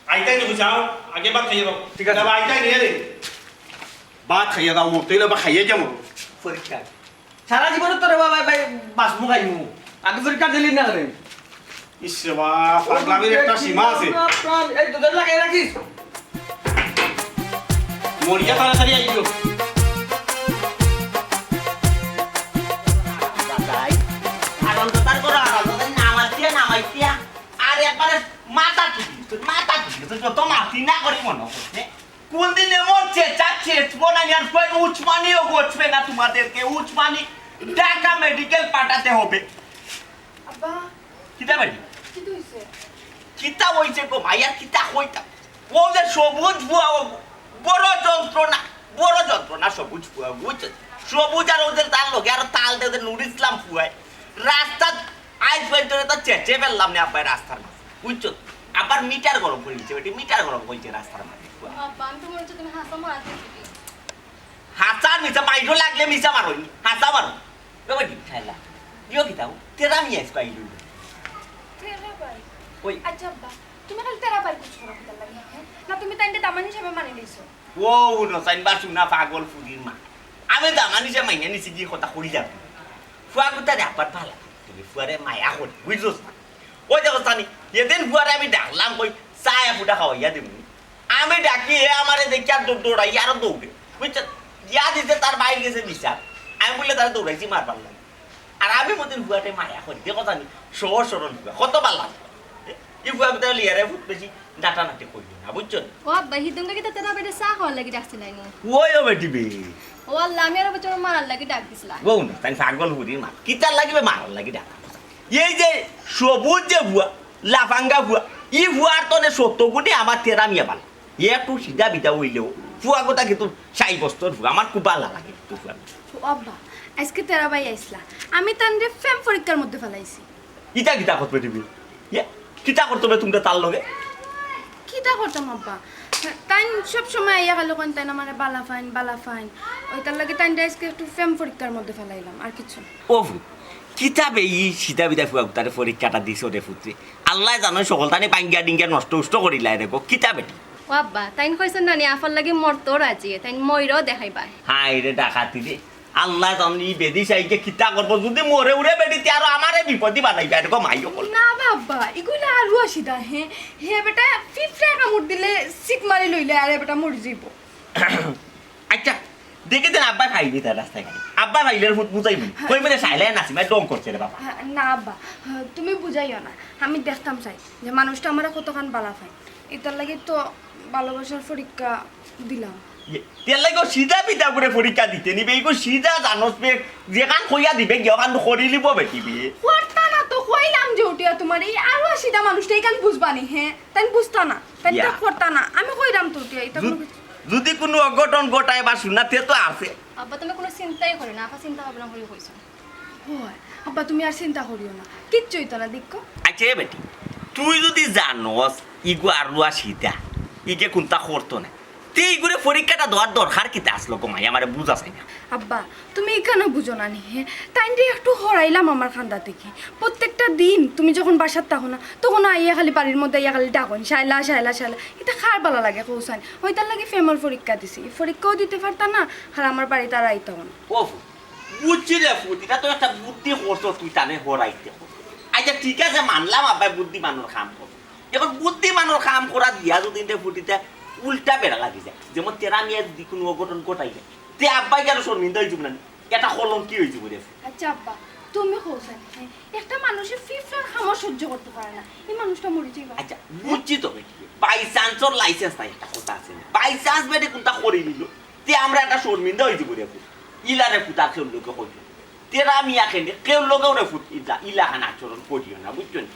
আইতাই নি বুঝাও। আগে ভাত খাইয়ে দাও। ঠিক আছে। না, আইতাই নি রে। ভাত খাইয়ে দাও, মরতে হইলে বা খাইয়ে যাবো। পরীক্ষা। সারা জীবনে তোরে বাবা ভাই বাসমু খাইমু। আগে পরীক্ষা দিলি না রে। ইস রে বাবা, পাগলামির একটা সীমা আছে। এই দুধের লাগাই রাখিস। মরিয়া তাড়াতাড়ি আইও। দাদাই, আনন্দ তার করো, আনন্দ তার নামাইতিয়া, নামাইতিয়া। আর একবারে মাথা তুলি, তোর মাথা তুলি, তোর যত মাতি না করি মনে হচ্ছে। কোন দিন এমন চেঁচা চেঁচবো না, আর কই উচমানিও ঘটবে না তোমাদেরকে, উচমানি ঢাকা মেডিকেল পাঠাতে হবে। আব্বা, কিতা বেটি? কিতা হইছে? কিতা হইছে গো মাইয়া, কিতা কইতা? ও যে সবুজ ফুয়া, ও বড় যন্ত্রণা, বড় যন্ত্রণা সবুজ ফুয়া, বুঝছো? সবুজ আর ওদের তার লগে আর তাল দে ওদের নুর ইসলাম ফুয়ায়। রাস্তাত আইজ পর্যন্ত তো চেঁচে ফেললাম না আব্বাই রাস্তার মাঝে, বুঝছো? আবার মিটার গরম করে দিচ্ছে বেটি, মিটার গরম করছে রাস্তার মাঝে ফুয়া। আব্বা, আমি তো মনে হচ্ছে তুমি হাসা মারা দিচ্ছি। হাসা মিছা মাইরো লাগলে মিছা মারো নি, হাসা মারো। ও বেটি, খাইলা। ইয়ো কিতা ও? তেরা মিয়া ইস পাইলু। তেরা ভাই। ওই। আচ্ছা আব্বা, তুমি খালি তেরা ভাই কুছ করো কিতার লাগি, হ্যাঁ? না তুমি তাইনরে দামান হিসাবে মানি লইছো? ও, হুনো, চাইন বা শুনা পাগল ফুরির মা। আমি দামান হিসাবে মাইনা নিছি কি কথা কই যাবে? ফুয়া কুতা রে আবার ভালা। তুমি ফুয়ারে মায়া করি, বুঝছো না? ওই দেখো সানি, এদিন ফুয়ারে আমি ডাকলাম, কই চা এক ফুটা খাওয়াইয়া দিমু। আমি ডাকি, হে আমারে দেখিয়া দৌ-, দৌড়াইয়া আরো দৌড়ে। বুঝছো? গিয়া দিছে তার বাইর গেছে বিচার। আমি বলে তারে দৌড়াইছি মারবার লাগি। আর আমি মতিন ফুয়ারে মায়া করি, দেখো সানি, সহজ সরল ফুয়া, কত ভালা লাগে। ই ফুয়া ভিতরে লিয়ারে ফুট বেশি নাটানাটি করিও না, বুঝছো? ও আব্বা, হিদুঙ্গা কিতা তেরা বেটা চা খাওয়ার লাগি ডাকছে নাই নি? ওই ও বেটি বে। ও আল্লাহ, আমি আর বছর মারার লাগি ডাক দিছিলাম। বউ না, তাই পাগল ফুরির মা। কিতার লাগি বে মারার লাগি ডাক? এই যে সবুজ যে ফুয়া, লাফাঙ্গা ফুয়া, ই ফুয়ার তনে সত্য গুণে আমার তেরা মিয়া ভালা। ই একটু সিধা বিধা হইলেও ফুয়া কথা কিন্তু সাব্যস্তর ফুয়া, আমার খুব ভালা লাগে কিন্তু ফুয়া। ও আব্বা, আজকে তেরা ভাই আইসলা, আমি তানরে প্রেম পরীক্ষার মধ্যে ফালাইছি। ইতা কিতা করতে দিবি? ইয়ে, কিতা করতে হবে তুমি তার লগে? কিতা করতাম আব্বা? তাইন সব সময় আইয়া খালি কইন, তাইন আমারে বালা ফাইন, বালা ফাইন। ওইটার লাগি তাইনরে আজকে একটু প্রেম পরীক্ষার মধ্যে ফালাইলাম, আর কিচ্ছু না। ও ফুত, কিতা বে ই সিধা বিধা ফুয়া তারে পরীক্ষাটা দিছো রে ফুতরে? আল্লাহ জানো সকল তানে পাঙ্গা ডিঙ্গা নষ্ট উষ্ট করিলাই রে গো, কিতা বেটি? ও আব্বা, তাইন কইছেন না নি, আফার লাগি মরতো রাজি, তাইন মইরও দেখাইবা। হায় রে ডাকাতি রে, আল্লাহ জানলে ই বেদি সাইকে কিতা করবো, যদি মরে উরে বেটি তে আরো আমারে বিপদি বানাইবা, এরকম মাই অকল। না বাবা, ইগুলা আরো আসি দা, হে, হে বেটা ফিফড়া কামড় দিলে সিক মারি লইলে আরে বেটা মরি যাইবো। আচ্ছা, দেখি দেন আব্বাই ফাইলি তার রাস্তায় গাড়ি। আব্বাই ফাইলের ফুত বুঝাইবি। হ্যাঁ। কই মানে সাইলে নাসিমা ডং করছে রে বাবা। হ্যাঁ, না আব্বা, হ্যাঁ, তুমি বুঝাইও না। আমি দেখতাম চাই যে মানুষটা আমারে কতখান বালা পায়। এটার লাগি তো ভালোবাসার পরীক্ষা দিলাম। ইয়ে, তের লাগি ও সিধা বিধা করে পরীক্ষা দিতে নিবে। ইগো সিধা জানোস বে, যেখান কইয়া দিবে, গিয়া ওখান করি লিব বেটি বিয়ে। করতা না তো কইলাম যে উঠিয়া তোমার এই আরো সিধা মানুষটা এখান বুঝবানি, হ্যাঁ? তাই বুঝতা না, তাই ইয়া। তো করতা না। আমি কইলাম তো উঠিয়া, এটা যুদ-, কোনো কিছু। যদি কোনো অঘটন ঘটায় বা শোনা, তে তো আছে। আব্বা, তুমি কোনো চিন্তাই করো না, আপা চিন্তা ভাবনা করে কইছো। হয়, আব্বা, তুমি আর চিন্তা করিও না, কিচ্ছু হইতো না, দেখো। আচ্ছা, এ বেটি, তুই যদি জানোস, ইগু আর লুয়া সিধা, ইগে কোনটা করতো না, তে ইগুরে পরীক্ষাটা দেওয়ার দরকার কিতা আসলো গো মাই, আমারে বুঝাস না। আব্বা, তুমি ইখানো বুঝো না নি, হে? তাইনরে একটু হরাইলাম আমার খান্দা থেকে। প্রত্যেকটা দিন তুমি যখন বাসাত থাকো না, তখন আইয়া খালি বাড়ির মধ্যে আইয়া খালি ডাকইন, "শায়লা, শায়লা, শায়লা।" এটা কার বালা লাগে কও চাইন? ওইটার লাগি প্রেমর পরীক্ষা দিছি। এই পরীক্ষাও দিতে পারতা না, আর আমার বাড়িত আর আইতাও না। ও ফুত, বুঝছি রে ফুত, এটা তো একটা বুদ্ধি করছো তুই তানে হরাইতে। আচ্ছা ঠিক আছে, মানলাম আব্বাই বুদ্ধিমানর কাম করছো। এখন বুদ্ধিমানর কাম করা দিয়া যদি এটা ফুটিতে উল্টা বেড়া লাগি যায়, যেমন তেরা মিয়া যদি কোনো অঘটন ঘটাই যায়, তে আব্বাই কেন শর্মিন্দা হয়ে যাবো না? এটা কলঙ্কি হয়ে যাবো রে। আচ্ছা আব্বা, তুমি কও চাইন, হ্যাঁ, একটা মানুষে ফিফড়ার কামড় সহ্য করতে পারে না, এই মানুষটা মরে যাইবা। আচ্ছা, বুঝছি তো বেটি, by chance ওর license নাই, একটা কথা আছে না? By chance বেটি কোনটা করে নিল, তে আমরা একটা শর্মিন্দা হয়ে যাবো রে ফুত। ইলা রে ফুত আর কেউ লোকে কইল। তেরা মিয়া কেনে, কেউ লোকেও রে ফুত ইলা, ইলাখান আচরণ করিও না, বুঝছো নি?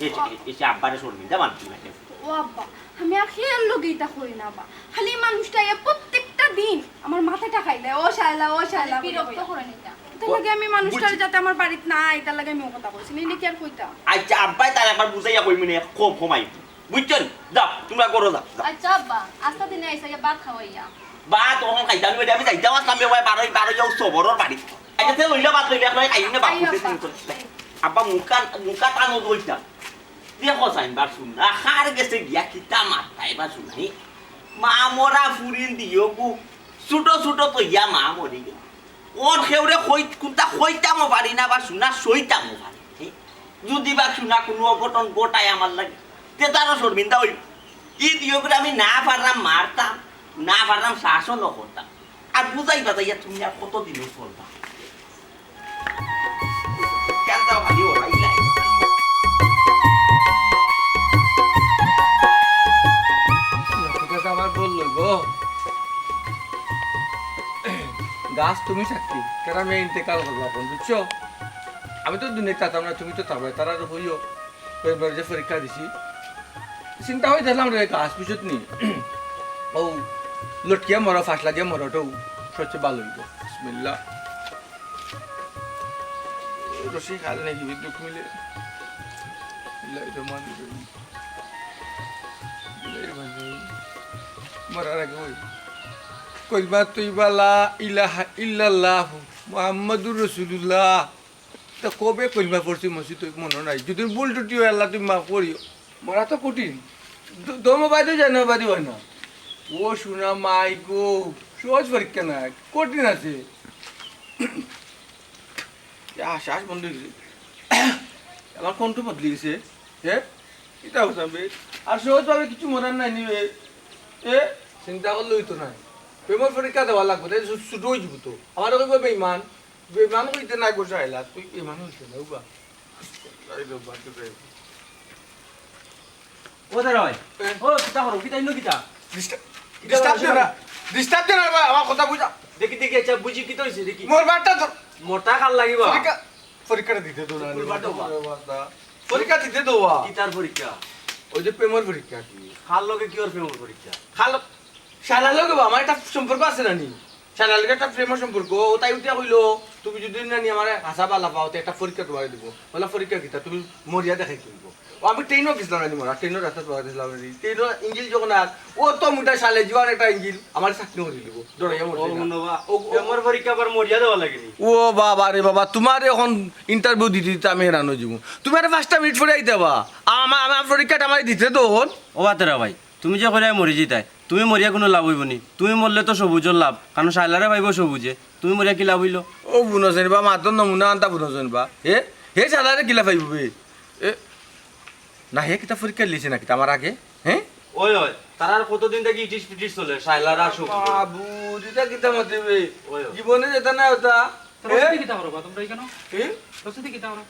এসে, এসে আব্বারে শর্মিন্দা বানাতে লাগে। ও আব্বা, আমি আর খেয়াল লোকে এটা করি না আব্বা। খালি এই মানুষটা আইয়া প্রত্যেকটা দিন আমার মাথাটা খাইলে, "ও শায়লা, ও শায়লা" খালি বিরক্ত করে। করে নিতা। এটার লাগে আমি মানুষটারে বুঝছি। যাতে আমার বাড়িত না আয়, এটার লাগে আমি ও কথা কইছি। নাইলে কি আর কইতাম? আচ্ছা, আব্বাই তার একবার বুঝাইয়া কইমু নে, কম, কমাই। বুঝছো নি? যাও, তোমরা করো, যাও, যাও। আচ্ছা আব্বা, আস্তা দিনে আইসা গিয়া ভাত খাওয়াইয়া। ভাত অখন খাইতাম নি বেটি, আমি যাইতাম আসলাম বে ভাই, বারোই, বারোই যাও সবরর বাড়ি। আচ্ছা, তে লইলা ভাত লইলা, এখন খাইও না, বাপ, আই বুঝতে আব্বা। চিন্তা করতে। আব্বা, মুখা, মুখা টানো দইটা। দেখো চাইন বার শুন না, কার গেছে গিয়া কিতা মারতাই বা শুনাই। মা মরা ফুরিন দিও গু, ছোট ছোট তো ইয়া মা মরি গেল। অর কেউরে কই-, কুনতা কইতামও পারি না বা হুনা সইতামও পারি না। হে? যুদি বা হুনা কুনু অঘটন ঘটায় আমার লাগি, তে তারও শরমিন্দা অইবো। ই দিও করি আমি না পাররাম মারতাম, না পাররাম শাসনও করতাম। আর বুঝাই বাজাইয়া তুমি আর কতদিন চলবা? কেনতা খালি ওরাই নাই। কথা তো আমার বল লইব। গাছ তুমি থাকতে, কেন আমি ইন্তেকাল করবো এখন, বুঝছো? আমি তো দুনিয়া থাকতাম না, তুমি তো থাকবে, তারা তো হইও। এবার যে পরীক্ষা দিছি, চিন্তা হয়ে দেখলাম রে, গাছ বুঝত নি। ও লটকিয়া মরো, ফাঁস লাগিয়া মরোটাও সবচেয়ে ভালো হইব। বিসমিল্লাহ। রশি খাল নাকি বিদ্যুৎ মিলে। বিসমিল্লাহির রহমানির রহিম। বিসমিল্লাহির রহমানির রহিম। মরার আগে ওই কলমা তৈবা লা ইলাহা ইল্লাল্লাহু মুহাম্মাদুর রাসূলুল্লাহ। তা কবে কলমা পড়ছি মসজিদ মনে নাই। যদি ভুল ত্রুটি হয় আল্লাহ তুমি মাফ করিও। মরা তো কঠিন। দ-, দম বাদে জানো বাদে হয় না। ও শোনা মাই গো, সহজ পরীক্ষা না, কঠিন আছে। ইয়া, শ্বাস বন্ধ হয়ে গেছে। আমার কণ্ঠ বদলে গেছে। হ্যাঁ? এটা হতাম বে। আর সহজভাবে কিছু মরার নাই নিবে। এ? চিন্তা করলে হইতো না। প্রেমর পরীক্ষা দেওয়া লাগবে, তাই ছু-, ছুটো হয়ে যাবো তো। আমার ওই বেইমান। বেইমান হইতে না গোসা আইলা, তুই বেইমান হইতে না, উবা। এই রে, বাদ দে। ও দাদা ভাই, এ? ও কিতা করো, কিতা ইনো কিতা? ডিস্টার্ব, কিতা ডিস্টার্ব করো, দে না, ডিস্টার্ব দে না, বা-, আমার কথা বুঝা। দেখি, দেখি, আচ্ছা, বুঝি কিতা হইছে, দেখি। মোর বাটটা ধর। মোটা কাল লাগিবা। পরীক্ষা, পরীক্ষাটা দিতে দো না, মোর বাটটা বা। পরীক্ষা দিতে দো বা। কিতার পরীক্ষা? ওই যে প্রেমর পরীক্ষা আর কি। কার লগে কিওর প্রেমর পরীক্ষা? কার ল-, শালার লগে বা, আমার একটা সম্পর্ক আছে না নি? শালার লগে একটা প্রেমর সম্পর্ক, ও তাই উঠিয়া কইলো, "তুমি যদি না নি আমার হাসা বালা পাও, তে একটা পরীক্ষা তোমারে দিব।" বলে, "পরীক্ষা কিতা? তুমি মরিয়া দেখাই কি হইব?" ও আমি ট্রেনও গেছিলাম না নি, মরা, ট্রেনও রাস্তা পাওয়া গেছিলাম না নি। ট্রেনও ইঞ্জিন যখন আর, ও তো মুটা শালে জীবন একটা ইঞ্জিন, আমার চাকরি করে দিব, ডরাইয়া মরছি ও না। মুন্না বা, ও, ও, প্রেমর পরীক্ষা আবার মরিয়া দেওয়া লাগেনি। ও বাবা রে বাবা, তোমার এখন ইন্টারভিউ দিতে দিতে আমি হেরান হয়ে যাবো। তুমি আরে পাঁচটা মিনিট পরে আইতে বা, আমার, আমার পরীক্ষাটা আমার দিতে তো হন। ও বাতেরা ভাই, তুমি যে কইরায় মরি যিতায়, তুমি মরিয়া কুনু লাভ অইবো নি? তুমি মরলে তো সবুজর লাভ, কারণ শায়লারে পাইবো সবুজে, তুমি মরিয়া কি লাভ অইলো? ও বুনো জানবা, মাতর নমুনা আনতা বুনো জানবা। হে, হে শায়লারে কিলা পাইবো বে? এ, না, হে কিতা পরীক্ষা লিছে না কিতা আমার আগে? হে? ওই, ওই, তারার কতদিন থাকি ইটিস পিটিস চলে, শায়লার আর সবুজর। বাবু, ইটা কিতা মাতে বে? ওই, ওই। জীবনে যেতা না ওতা। তো এ? রশিদি কিতা করো বা তোমরা এখানে? এ? রশিদি কিতা করো?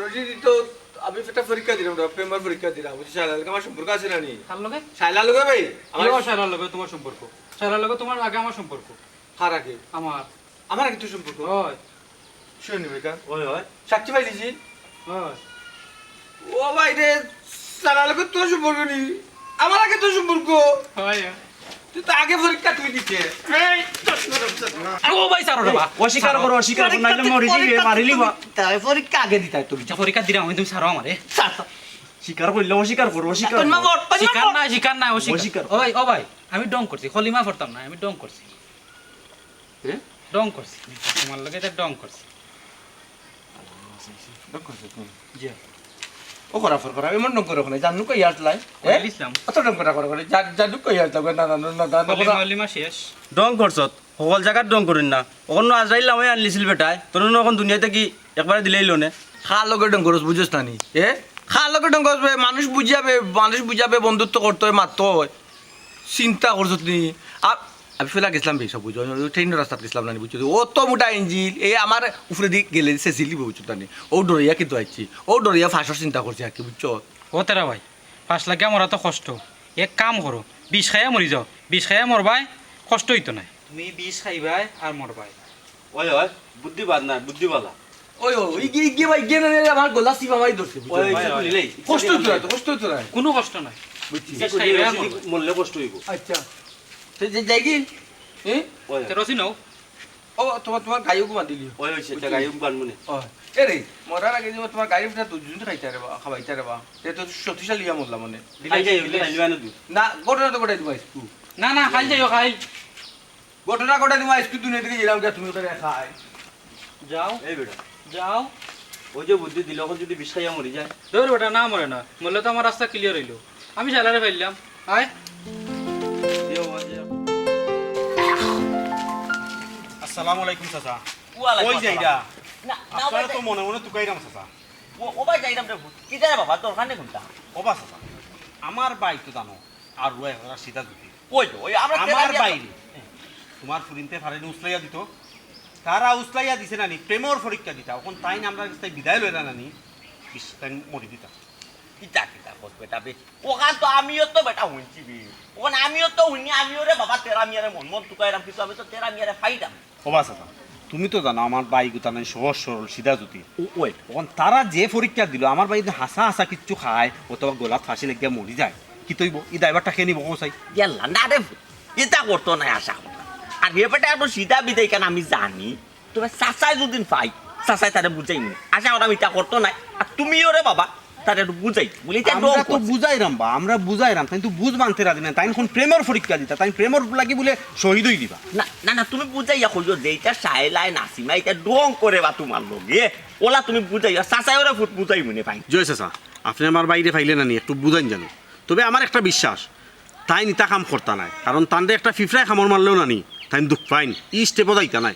রশিদি তো আমি একটা পরীক্ষা দিলাম, প্রেমর পরীক্ষা দিলাম। বুঝছি, শায়লার লগে আমার সম্পর্ক আছে না নি? কার লগে? শায়লার লগে ভাই। আমার কিও শায়লার লগে তোমার সম্পর্ক? শায়লার লগে তোমার আগে আমার সম্পর্ক। কার আগে? আমার। আমার আগে তোর সম্পর্ক? হয়। শুনি ভাই, কার? ওই, ওই। সাক্ষী পাইলিছি? হয়। ও ভাই রে, শায়লার লগে তোর সম্পর্ক নি? আমার আগে তোর সম্পর্ক? হয়, হয়। তুই তো আগে পরীক্ষা তুই দিতে। এই, আরে ও ভাই, ছাড়ো রে বা। অস্বীকার করো, অস্বীকার করো, নাইলে মরি যাইবে, মারিলিবা। তাই পরীক্ষা আগে দিতায় তুমি। আচ্ছা, পরীক্ষা দিলাম আমি, তুমি ছাড়ো আমারে। ছাড়, ছাড়। স্বীকার করলে অস্বীকার করো, অস্বীকার করো। স্বীকার না, স্বীকার। অস্বীকার। ওই, ও ভাই, আমি ঢং করছি, কলিমা পড়তাম না, আমি ঢং করছি। হ্যাঁ? ঢং করছি। তোমার লগে এটা ঢং করছি। ঢং করছো তুমি? জি। ও করা ফর করা, এমন ঢং করো কেনে? জানু কই আসলাই? হ্যাঁ? কইলিছিলাম। অত ঢং করা করো কেনে? জা-, জানু কই আসলাই? না, না, না, না, না, না, কলিমা, না। কলিমা শেষ। ঢং করছত, হকল জাগাত ঢং করইন না। অখন আজরাইল নামে আনলিছিল বেটায়, তোর অখন দুনিয়াতে কি একবারে দিলেই লনে? কার লগে ঢং করছ বুঝছ না নি? এ? কার লগে ঢং করছ বে? মানুষ বুঝাবে, মানুষ বুঝাবে, বন্ধুত্ব করতে হয়, মাততে হয়। চিন্তা করছত নি? আ-, আমি ফেলা গেছিলাম বে, সব বুঝো, ওই ট্রেনের রাস্তাত গেছিলাম না নি, বুঝছো? অত মোটা ইঞ্জিন, এ আমার উপরে দি গেলে শেষ দিলি, বুঝছো না নি? ও ডরাইয়া কিন্তু আইছি, ও ডরাইয়া ফাঁসর চিন্তা করছি আর কি, বুঝছো? ও তেরা ভাই, ফাঁস লাগিয়া মরা তো কষ্ট। এক কাম করো, বিষ খাইয়া মরি যাও। বিষ খাইয়া মরবায়, কষ্ট অইতো নায়। তুমি বিষ খাইবায় আর মরবায়। ওই, ওই, বুদ্ধি বাদ না, বুদ্ধি বালা। ওই, ওই, ইগিয়ে, ইগিয়ে ভাই, ইগিয়ে না নিলে আমার গলা চিপা মারি ধরছে, বুঝছো? ওই, ওই, ওই, ওই। কষ্ট অইতো নায় তো, কষ্ট অইতো নায়। কুনু কষ্ট নাই। বুঝছি। বিষ খাইবায় আর মরবায়। মরলে কষ্ট অইবো। আচ্ছা। তো যে যাই কি? হ্যাঁ? ওই। তো রশি নাও। ও, তোমার, তোমার গায়ক বান্ধিলি। ওই, ওই, সেটা বুঝলি? গায়ক বানবো নে। ও, এ রে, মরার আগে যে তোমার গায়ক না দুজন খাইতে রে বা, খাবাইতে রে বা। এ তো শক্তিশালী ইয়া মরলা মানে। খাই যাই, ওই যে খাইলি বানো দুধ। না, ঘটনা তো ঘটাই দিবা আইজকু। না, না, খাই যাইও, খাই। ঘটনা ঘটাই দিবা আইজকু দুনিয়া থেকে গেলাম গিয়া তুমি ওখানে খাই। যাও। এই বেটা। যাও। ওই যে বুদ্ধি দিল, এখন যদি বিষ খাইয়া মরি যায়। ধর বেটা, না মরে না। মরলে তো আমার রাস্তা clear অইলো। আমি শালারে পাইলাম। আয়। আসসালামু আলাইকুম চাচা। ওয়ালাইকুম কই আসসালাম। যাইরা? না, না, আপনারা ওবা তো যাই-, মনে মনে তুকাইরাম চাচা। ও, ওবা যাইরাম রে পুত। কিতা রে বাবা, দরকার নি কুনটা? ওবা চাচা, আমার ভাই তো জানো, আর রুয়াই হরা সিধা জুতি। ওই তো, ওই আমরা আমার তেরা দিয়া- ভাই রে, তুমার ফুরিন্তে ফারেনি উসলাইয়া দিত, তারা উসলাইয়া দিছে নানি, প্রেমর পরীক্ষা দিতা। অখন তাইন আমরার গেছ থাকি বিদায় লইরা নানি, বিশ তাইন মরি দিতা। কিতা কিতা কস বেটা বে? অখান তো আমিও তো বেটা হুনছি বে। অখান আমিও তো হুনি, আমিও রে বাবা তেরা মিয়ারে মন মন তুকাইরাম, কিন্তু আমি তো তেরা মিয়ারে ফাইরাম। ওবা চাচা, তুমি তো জানো আমার ভাই গুতা নানি সহজ সরল সিধা জুতি। ও, ওই। অখন তারা যে পরীক্ষা দিল, আমার ভাই যদি হাছা হাছা কিচ্ছু খায় অথবা গলাত ফাঁসি লাগিয়া মরি যায়, কিতা অইবো? ই দায়ভারটা কে নিবো কও চাই? ইয়াল্লা, না রে, ইতা করতো নায় আশা করি। আর হে বেটা একটু সিধা বিধা ইখান আমি জানি। তবে চাচায় যুদি পাই, চাচায় তারে বুঝাইমু। আশা করি ইতা করতো নায়। আর তুমিও রে বাবা, তারে একটু বুঝাই। বুলে ইতা আমরা ঢং তো করছে। বুঝাইরাম বা, আমরা বুঝাইরাম, তাইন তো বুঝ মানতে রাজি নায়। তাইন অখন প্রেমর পরীক্ষা দিতা, তাইন প্রেমর লাগি বুলে শহীদ অই দিবা। না, না, না, তুমি বুঝাইয়া কইও যে ইতা শায়লায় নাসিমা, ইতা ঢং করে বা তুমার লগে। অলা তুমি বুঝাইয়া, চাচায় ওরে ফুত বুঝাইমু নে ভাই। জয় চাচা, আপনে আমার ভাইরে পাইলে নানি, একটু বুঝাইন জানো। তবে আমার একটা বিশ্বাস, তাইন ইতা কাম করতা নায়, কারণ তানরে একটা ফিফড়ায় কামড় মারলেও নানি, তাইন দুখ পাইন, ই স্টেপও যাইতা নায়।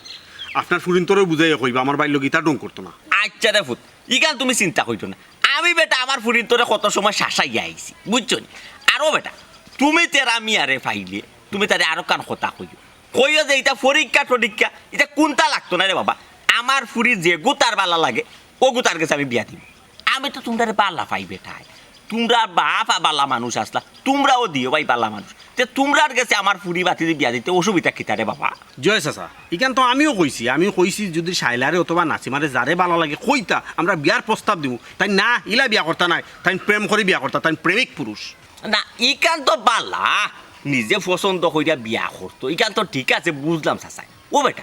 আপনার ফুরিন্তরেও বুঝাইয়া কইবা, আমার ভাইর লগে ইতা ঢং করতো না। আচ্ছা রে ফুত, ইখান তুমি চিন্তা করিও না। আমি বেটা আমার ফুরিন্তরে কত সময় শাসাইয়া আইছি, বুঝছো নি? আরো বেটা, তুমি তেরা মিয়ারে পাইলে, তুমি তারে আরো কান কথা কইও। কইও যে ইতা পরীক্ষা টরীক্ষা, ইতা কুনতা লাগতো নায় রে বাবা। আমার ফুরি যেগু তার বালা লাগে, অগু তার গেছে আমি বিয়া দিমু। আমি তো তুমরারে বালা পাই বেটায়। তুমরার বাপ বালা মানুষ আছলা, তুমরাও দিও ভাই বালা মানুষ। তে তুমরার গেছে আমার ফুরি বাতিদি বিয়া দিতে অসুবিধা কিতা রে বাবা? জয় চাচা, ইখান তো আমিও কইছি, আমিও কইছি যুদি শায়লারে অথবা নাসিমারে যারে বালা লাগে কইতা, আমরা বিয়ার প্রস্তাব দিমু। তাইন না, ইলা বিয়া করতা নায়, তাইন প্রেম করি বিয়া করতা, তাইন প্রেমিক পুরুষ। না, ইখান তো বালা, নিজে পছন্দ করিয়া বিয়া করতো, ইখান তো ঠিক আছে, বুঝলাম চাচায়। ও বেটা,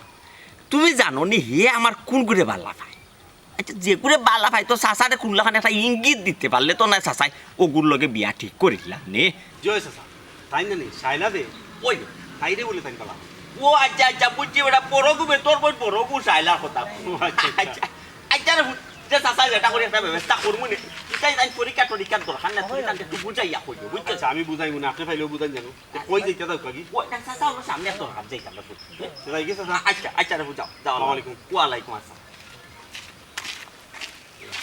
তুমি জানো নি হে আমার কুনগুরে বালা পায়? আচ্ছা, যেগুরে বালা পায় তো চাচারে কুনলাখান একটা ইঙ্গিত দিতে পারলে তো নায় চাচায় অগুর লগে বিয়া ঠিক করিলাম নে। জয় চাচা, তাইন নানি, শায়লা দে। ওই। তাইরে বুলে তাইন বালা। ও আচ্ছা, আচ্ছা, বুঝছি বেটা, বড় গু বে, তোর বইন বড় গু শায়লার কথা। ও আচ্ছা, আচ্ছা। আচ্ছা, আচ্ছা রে, বুঝ-, যে চাচা যেটা করি একটা ব্যবস্থা করমু নে। ইতাই তাইন পরীক্ষা টরীক্ষার দরকার না, তুমি তাইন একটু বুঝাইয়া কইও, বুঝছো? আচ্ছা, আমি বুঝাইমু না, আপনে পাইলেও বুঝাইন জানো। তে কই যাইতা যাও কাকি? ওই না, চাচা, আমরা সামনে দরকার যাইতাম না। আচ্ছা, আচ্ছা রে, বুঝাও। যাও, আসসালামু আলাইকুম। ওয়ালাইকুম আসসালাম।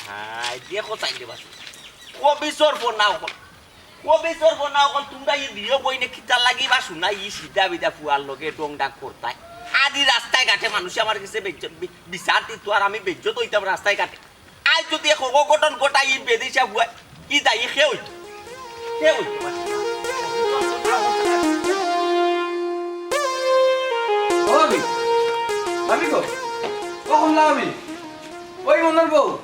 হায়, দেখো চাইলে বাসু। কবিছর ফোন না অকল। কবিছর ফোন না অকল, তুমরা ই দিও বইনে কিতার লাগি বা শুনা, ই সিধা বিধা ফুয়ার লগে ডং ডাং করতায়। আদি রাস্তায় ঘাটে মানুষে আমার গেছে বেইজ্জত, বি-, বিচার দিত আর আমি বেইজ্জত অইতাম রাস্তায় ঘাটে। আইজ যুদি এক অঘটন ঘটায় ই বেদিশা ফুয়ায়, ই দায়ী কে অইতো? কে অইতো? ও ভাবি, ভাবি গো, ও কমলা ভাবি, ওই মনোর বউ,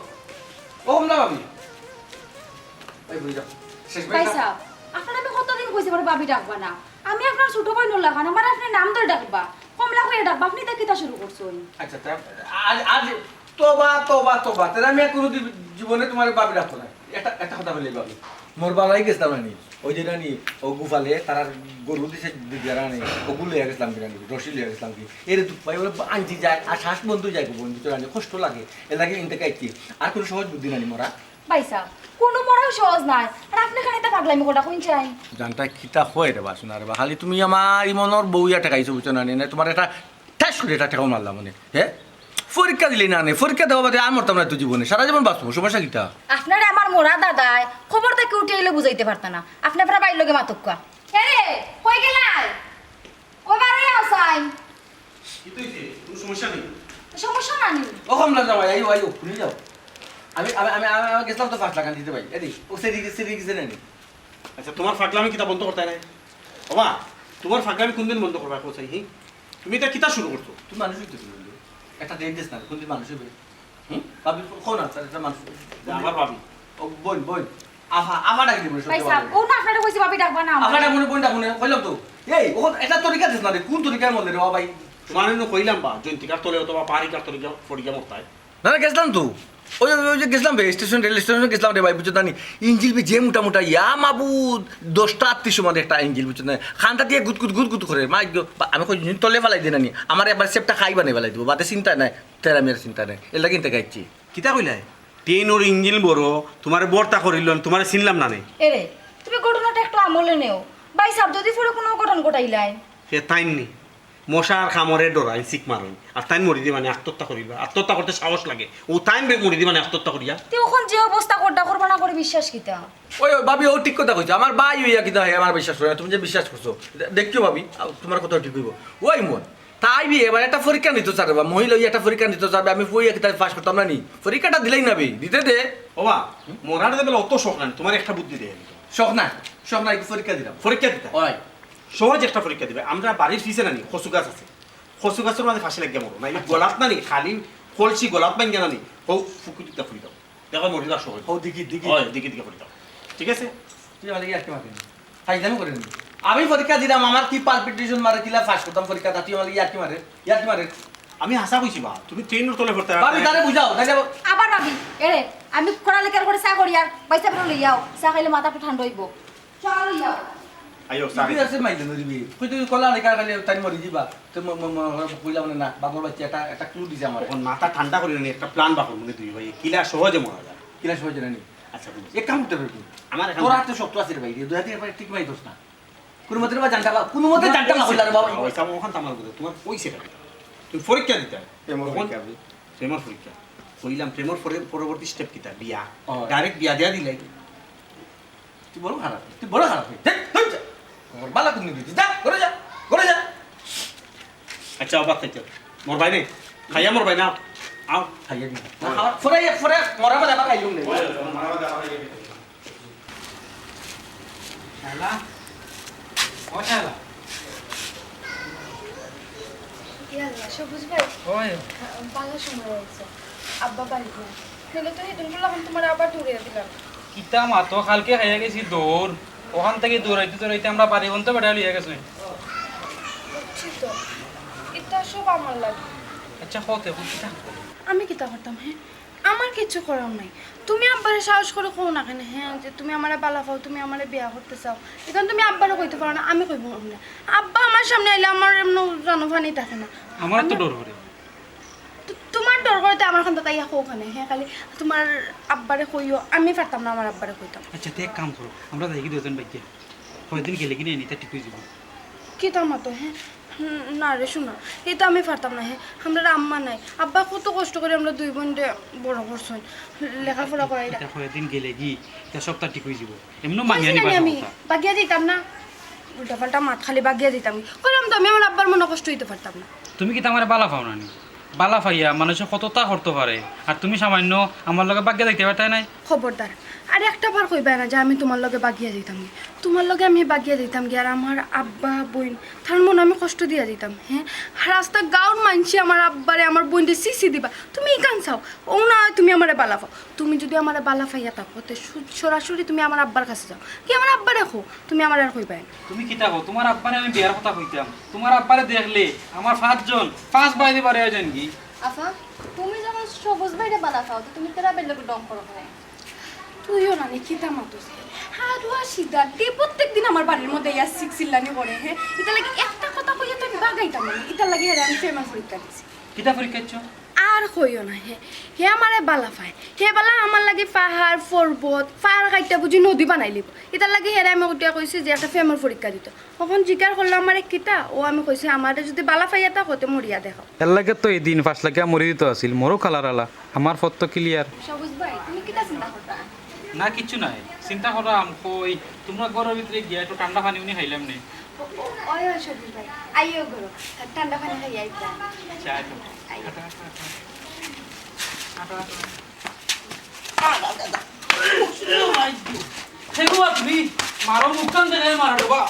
ও কমলা ভাবি, এই বুঝি যাও, শেষ ভাই সাহেব, আপনারে আমি কতদিন কইছি আমারে ভাবি ডাকবা না। আমি আপনার ছোট বইনর লাখান, আমারে আপনে নাম ধরি ডাকবা, কমলা কইয়া ডাকবা, আপনে ইতা কিতা শুরু করছইন? আচ্ছা, তা আজ, আজ, তবা, তবা, তবা, তাইলে আমি আর কুনু দি-, জীবনে তুমারে ভাবি ডাকবো না। একটা, একটা কথা কইলে ভাবি, মোর বালাই গেছলাম নানি, ওই যে নানি, ও গুফালে তারার গরু দিছে দুইটা নানি, ওগু লইয়া গেছলাম কি নানি, রশি লইয়া গেছলাম কি, এরে দুখ পাই, ওরে আনছি যায়, আর শ্বাস বন্ধ যায় গো, বন্ধু তো নানি, কষ্ট লাগে, এর লাগি ইনতে কাইছি। আর কুনু সহজ বুদ্ধি নানি মোরা? ভাইসাব, কুনু মরাও সহজ নায়। আর আপনে খালি তা পাগলামি করা কইন চাই। জানটা কিতা কয় রে বা, শুনা রে বা, খালি তুমি আমার ইমনর বউয়া ঠেকাইছো, বুঝছো না নি? না, তুমার একটা ঠাস করি একটা ঠেকাও মারলাম মানে, হে? পরীক্ষা দিলে না নে, পরীক্ষা দেওয়া বাদে আর মরতাম না তো জীবনে, সারা জীবন বাঁচবো, সমস্যা কিতা? আপনারে আমার মরা দাদায় খবর থাকি উঠি আইলে বুঝাইতে পারতা না। আপনে আপনার ভাইর লগে মাতউক্কা। হে রে, কই গেলায়? ওই বাড়ি আসাই। কিতা অইছে? কুনু সমস্যা নি? সমস্যা না নি। ও কমলা যাও, আইও, আইও, খুলে যাও। আমি, আমি, আমি, আমি, আমি গেছলাম তো পাঁচ লাখ আনতে ভাই। এদি, ও সেরি, সেরি গেছে না নি? আচ্ছা, তুমার পাগলামি কিতা বন্ধ করতায় নায়? ওবা, তুমার পাগলামি কুনদিন বন্ধ করবায়, কও চাই, হি? তুমি ইতা কিতা শুরু করছো? তুমি মানুষ অইতে পারবে না। একটা ডেট দিস না, কুনদিন মানুষ অইবে? হুম? ভাবি, কও না, তার একটা মানুষ অইবে। আমার ভাবি। ও, বইন, বইন। আফা, আফা ডাক দিবো, সত্যি ভাইসাব, ভালো। ও না আপনারে কইছি ভাবি ডাকবা না। আফা ডাক মনে বইন ডাক মনে, কইলাম তো। এই, ও একটা তরিকা দিস না রে, কুন তরিকায় মরলে রে, ও ভাই? তুমারে নু কইলাম বা, জৈন্তিকার তলে অথবা পাহাড়িকার তলে গিয়া পড়িয়া মরতায়। না, না, গেছলাম তো। ওই, ওই, ওই যে গেছলাম বে, স্টেশন, রেল স্টেশনে গেছলাম রে ভাই, বুঝছো না নি? ইঞ্জিল বে যে মোটা মোটা, ইয়া মাবুদ, দশটা আটত্রিশশো মানে একটা ইঞ্জিল, বুঝছো না? খান্দা দিয়া গুদ গুদ গুদ গুদ করে, মা গো, বা-, আমি কই, "তলে ফালাই দে না নি?" আমার একবার সেপটা খাই বানাই ফালাই দিবো, বাদে চিন্তা নাই, তেরা মেরা চিন্তা নাই। এর লাগি ইনতে গাইছি। কিতা কইলায়? ট্রেনর ইঞ্জিল বড়, তুমারে বর্তা করিল, তুমারে চিনলাম না নে। এরে, তুমি ঘটনাটা একটু আমলে নেও। ভাইসাব, যুদি পরে কুনু অঘটন ঘটাইলায়। হে তাইন নি। মশার কামড়ে ডরাইন, চিক মারইন। আর তাইন মরি দিবা নি, আত্মহত্যা করিবা। আত্মহত্যা করতে সাহস লাগে। ও তাইন বে-, মরি দিবা নি আত্মহত্যা করিয়া। তে অখন যে অবস্থা করতা, করবা না করে বিশ্বাস কিতা? ওই, ওই, ভাবি, ও ঠিক কথা কইছো। আমার ভাই অইয়া কিতা হে আমার বিশ্বাস করে না, তুমি যে বিশ্বাস করছো। দে-, দেখিও ভাবি, আ, তুমার কথা ঠিক অইবো। ওই মন, তাই বিয়ে এবার একটা পরীক্ষা নিতে চাবে বা মহিলা অইয়া একটা পরীক্ষা নিতে চাবে, আমি পড়িয়া কিতা পাস করতাম না নি? পরীক্ষাটা দিলেই না বে, দিতে দে। ওবা, মরার দে বলে অত শখ নাই, তুমার একটা বুদ্ধি দেই আমি। শখ না, শখ নাই, পরীক্ষা দিলাম। পরীক্ষা দিতা? ওই। সহজ একটা পরীক্ষা দিবে। আমরা বাড়ির পিছে নানি কচু গাছ আছে, কচু গাছর মাঝে ফাঁসি লাগিয়া মরো। না, এই আচ্ছা। গলাত নানি, খালি কলসি গলাত ভাঙ্গিয়া নানি, হউ ফুকুটিটা ফুরি দাও। দেখো মরি যাওয়া সহজ। হউ, দেখি, দেখি। ওই, দেখি, দেখি ফুরি দাও। ঠিক আছে? তুই আমার ইয়ার্কি মারিস নি। ফাইজলামি করিস নি। আমি পরীক্ষা দিলাম, আমার কি পালপিটেশন মারে, কিলা পাস করতাম পরীক্ষা, তা তুই আমার ইয়ার্কি মারে, ইয়ার্কি মারে। আমি হাছা কইছি বা, তুমি ট্রেনর তলে পড়তে ভাবি, তারে বুঝাও, তাইলে আবার আবার ভাবি, এরে, আমি পড়ালেখার করে চা করি আর বাইসা বেরো লইয়াও, চা খাইলে মাথা একটু ঠান্ডা অইবো। চা লইয়াও। আইও, চা তুই খাইতে। আছে মাইলে নড়িবি। কই তুই কলা লেখা খাইলে তাই মরি দিবা। তুই ম-, ম-, ম-, কইলাম না, না, বাবুর বাচ্চা একটা, একটা ক্লু দিছে আমার। অখন মাথা ঠান্ডা করি নি, একটা প্ল্যান বার করমু নি দুই ভাই। কিলা সহজে মরা যায়। কিলা সহজে নানি? আচ্ছা, বুঝছি। এক কাম করতে পারবি তুই। আমার এখন তোর হাতে শক্ত আছে রে ভাই, দুই হাতে একবার ঠিক মাই দোষ না। কোনো মতে রে বা জানটা বা, কোনো মতে জানটা বা কইলা রে বাবা। ওই কাম ওখান তো আমার বুঝে, তোমার ওই সেটা। তুমি পরীক্ষা দিতে হয়। প্রেমর তখন পরীক্ষা। প্রেমর পরীক্ষা। কইলাম, প্রেমর পরে, পরবর্তী স্টেপ কিতা? বিয়া। ও। ডাইরেক্ট বিয়া দিয়া দিলাই। তুই বড় খারাপ, তুই বড় খারাপ। যা, যা, যা। আমার বালা তুমি দিবি। যা, ঘরে যা, ঘরে যা। আচ্ছা, আবার খাইতে। মরবায় নি? খাইয়া মরবায় না? আও। খাইয়া দিবি। না, খাওয়ার পরে, পরে মরা বাদে আবার খাইলুম নে। শালা, ও শালা। ইয়া আল্লাহ, সবুজ ভাই। ওই। ভালা সময় আইছো। আব্বা বাড়িত নাই। নাইলে তো হিদিন বললাম তোমার আবার দৌড়িয়া দিলাম। কিতা মাতো, কালকে খাইয়া গেছি দৌড়। ওখান থাকি দৌড়াইতে দৌড়াইতে আমরা বাড়ি পর্যন্ত বেড়া লইয়া গেছি। বুঝছি তো। ইতা সব আমার লাগি। আচ্ছা, কও তে, কও কিতা? আমি কিতা করতাম, হে? আমার কিচ্ছু করার নাই। তুমি আব্বারে সাহস করি কও না কেনে, হে, যে তুমি আমারে বালা পাও, তুমি আমারে বিয়া করতে চাও। ইখান তুমি আব্বারে কইতে পারো না, আমি কইমু কেমনে? আব্বা আমার সামনে আইলে আমার এমনে জানো ফানি থাকে না। আমার তো আমি ডর করে। তো তুমার ডর করে তে আমার কান্দাত আইয়া কও কেনে, হে, খালি তুমার আব্বারে কইও, আমি পারতাম না আমার আব্বারে কইতাম। আচ্ছা, তে এক কাম করো, আমরা যাইগি দুইজন বাইকে। কয়দিন গেলেগি নে, ইতা ঠিক অইযিবো। কিতা মাতো, হে? হুম, না রে সোনা, ইতা আমি পারতাম না, হে। আমরার আম্মা নাই, আব্বা কত কষ্ট করি আমরা দুই বইনরে বড় করছইন, লেখাপড়া করাইরা। ইতা কয়দিন গেলেগি, ইতা সবতা ঠিক অইযিবো। এমনে মানিয়া নিবা না আমি কথা। বাগিয়া যাইতাম না, উল্টা পাল্টা মাত খালি বাগিয়া যাইতাম। কইলাম তো আমি আমার আব্বার মনো কষ্ট অইতে পারতাম না। তুমি কিতা আমারে বালা পাও না নি? বালা পাইয়া মানষে কততা করতো পারে, আর তুমি সামাইন্য আমার লগে বাগিয়া যাইতায় পারতায় নায়। খবরদার, আর একটা বার কইবায় না যে আমি তুমার লগে বাগিয়া যাইতাম গি। তুমার লগে আমি বাগিয়া যাইতাম গি, আর আমার আব্বা, বইন, তারার মনো আমি কষ্ট দিয়া যাইতাম, হে? রাস্তা গাউর মানষে আমার আব্বারে, আমার বইনরে ছি ছি দিবা। তুমি ইখান চাও, অউ না অয় তুমি আমারে বালা পাও। তুমি যুদি আমারে বালা পাইয়া থাকো, তে সু-, সরাসরি তুমি আমার আব্বার কাছে যাও, কি আমার আব্বারে কও, তুমি আমারে আর কইবায় না। তুমি কিতা কও? তুমার আব্বারে আমি বিয়ার কথা কইতাম। তুমার আব্বারে দেখলে আমার পাঁচজন, পাঁচ বায়দি বারে অই যাইন গি। আফা, তুমি যখন সবুজ ভাইরে বালা পাও, তো তুমি তেরা বেল্লকে ডং করো কেনে? তুইও না নি, কিতা মাতস? হারুয়া সিধা, তে প্রত্যেক দিন আমার বাড়ির মধ্যে ইয়া চিক চিল্লানি করে, হে? ইতার লাগি একটা কথা কইয়া তো আমি বাগাইতাম না, ইতার লাগি হেরে আমি প্রেমর পরীক্ষা দিছি। কিতা পরীক্ষা দিছো? আর কইও না, হে, হে আমারে বালা পায়। হে বালা আমার লাগি পাহাড়, পর্বত, পাহাড় কাইট্টা বুঝি নদী বানাইলিবো। ইতার লাগি হেরে আমি উঠিয়া কইছি যে একটা প্রেমর পরীক্ষা দিতো। অখন জিকার করলো আমারে কিতা, অউ আমি কইছি আমারে যুদি বালা পাইয়া থাকো তে মরিয়া দেখাও। এর লাগি তো হিদিন পাশ লাগিয়া মরি দিতো আছিল, মোরও কালার আলা, আমার পথ তো ক্লিয়ার। সবুজ ভাই, তুমি কিতা চিন্তা করতা? না, কিচ্ছু নাই, চিন্তা করাম কই, তুমরা ঘরর ভিতরে গিয়া একটু ঠান্ডা পানি উনি খাইলাম নে। ও, ও, ওই, ওই, সবুজ ভাই, আইও ঘরো, ঠান্ডা পানি খাইয়া আইতাম। আচ্ছা, আচ্ছা। আইও। আটা, আটা, আটা। আটা, আটা। আটা, আটা, আটা। সেগো তুমি মারো, মুখখান দেখে মারো রে বা।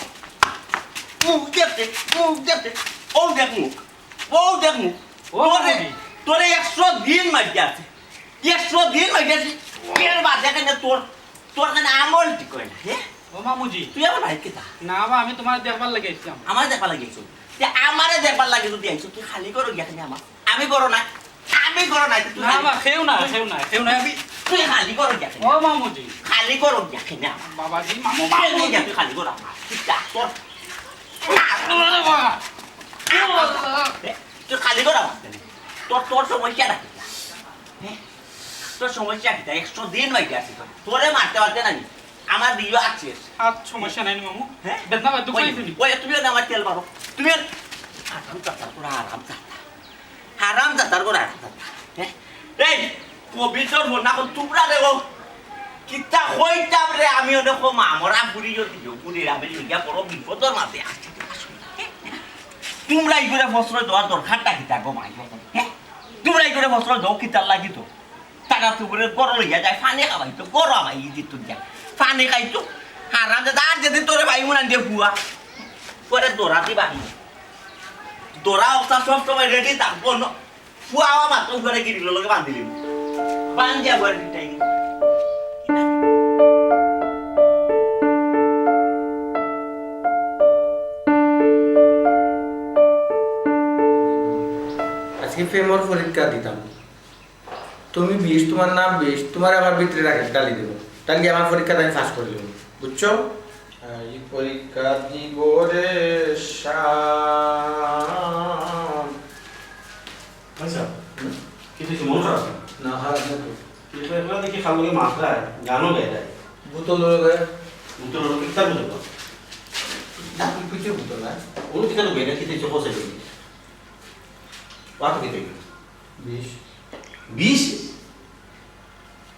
মুখ দেখতে, মুখ দেখতে, অউ দেখ মুখ, অউ দেখ মুখ। ও তোরে, বাবাজি। তোরে একশো দিন মাইর আছে। একশো দিন অই গেছে, এর বাদে কেনে তোর, তোর কেনে আমল ঠিক অয় না, হে? ও মামুজি। তুই আমার ভাই কিতা? না বা, আমি তুমারে দেখবার লাগি আইছলাম। আমারে দেখবার লাগি আইছো? তে আমারে দেখবার লাগি যুদি আইছো, তুই খালি ঘরো গিয়া কেনে আমার? আমি ঘরো নাই, আমি ঘরো নাই, তুই না খালি বা, কেউ না, কেউ না, কেউ না, আমি তুই খালি ঘরো গিয়া কেনে? ও মামুজি। খালি ঘরো গিয়া কেনে আমার? বাবাজি, মামু, তুই মামু। গিয়া তুই খালি ঘরো আমার। তুই যা, তোর ওরে বাবা। এ, তুই খালি ঘরো আমার কেনে? তোর, তোর সমস্যাটা কিতা? হে? তোর সমস্যা কিতা? একশো দিন অই গেছে তোর। তোরে মারতে পারতে না নি? আমার বিয়া আছে। আর সমস্যা নাই নি মামু। হে? বেদনা বাদ ওই, দুঃখ অইছে নি? ওই, তুমি না আমার তেল মারো। তুমি আর হারাম জাতার করে হারাম জাতা। হারাম জাতার করে হারাম জাতা। হ্যাঁ? এই, পবিত্র বোন, এখন তোমরা দেখো, কিতা কইতাম রে, আমি অনেক মা, মরা ফুরি যদি, ফুরি আমি লইয়া বড় বিপদর মাঝে আছি। তোমরা এই করে প্রশ্রয় দেওয়ার দরকারটা কিতা গো মাই? হ্যাঁ? তোমরা এই করে প্রশ্রয় দেও কিতার লাগি তো? তারা তো করে গরু লইয়া যায়, পানি খাওয়াইতো, গরু আমায় দিত যায়। পানি খাইতো, হারাম জাতা, আর যেদিন তোরে ভাই মুনান দিয়ে বুয়া, পরে দৌড়াতে পারি। দৌড়া অবস্থা সব সময় রেডি থাকবো, ন-, ফুয়া আমার তো ঘরে গিরিল লগে বান্ধিলি। বান্ধিয়া ঘরে দিতাই। আজকে প্রেমর পরীক্ষা দিতাম। তুমি বিশ, তোমার নাম বিশ, তোমার আমার ভিতরে রাখে ডালি দেবো। ডালি আমার পরীক্ষা আমি পাস করে দেবো। বুঝছো? এই পরীক্ষা দিব রে শান। আচ্ছা, হুম? কিছু কিছু মন খারাপ? না, খারাপ না তো। কিন্তু এখন দেখি খাল লগে মাথায় গানও গাই দেয়। বোতল লগে। বোতল লগে কিতা বোতল? না, তুই কিছু বোতল না। ওর কিতা গাই না, কিতা কিছু খোঁজে নেই। ওয়াক কিতা? বিশ। বিশ?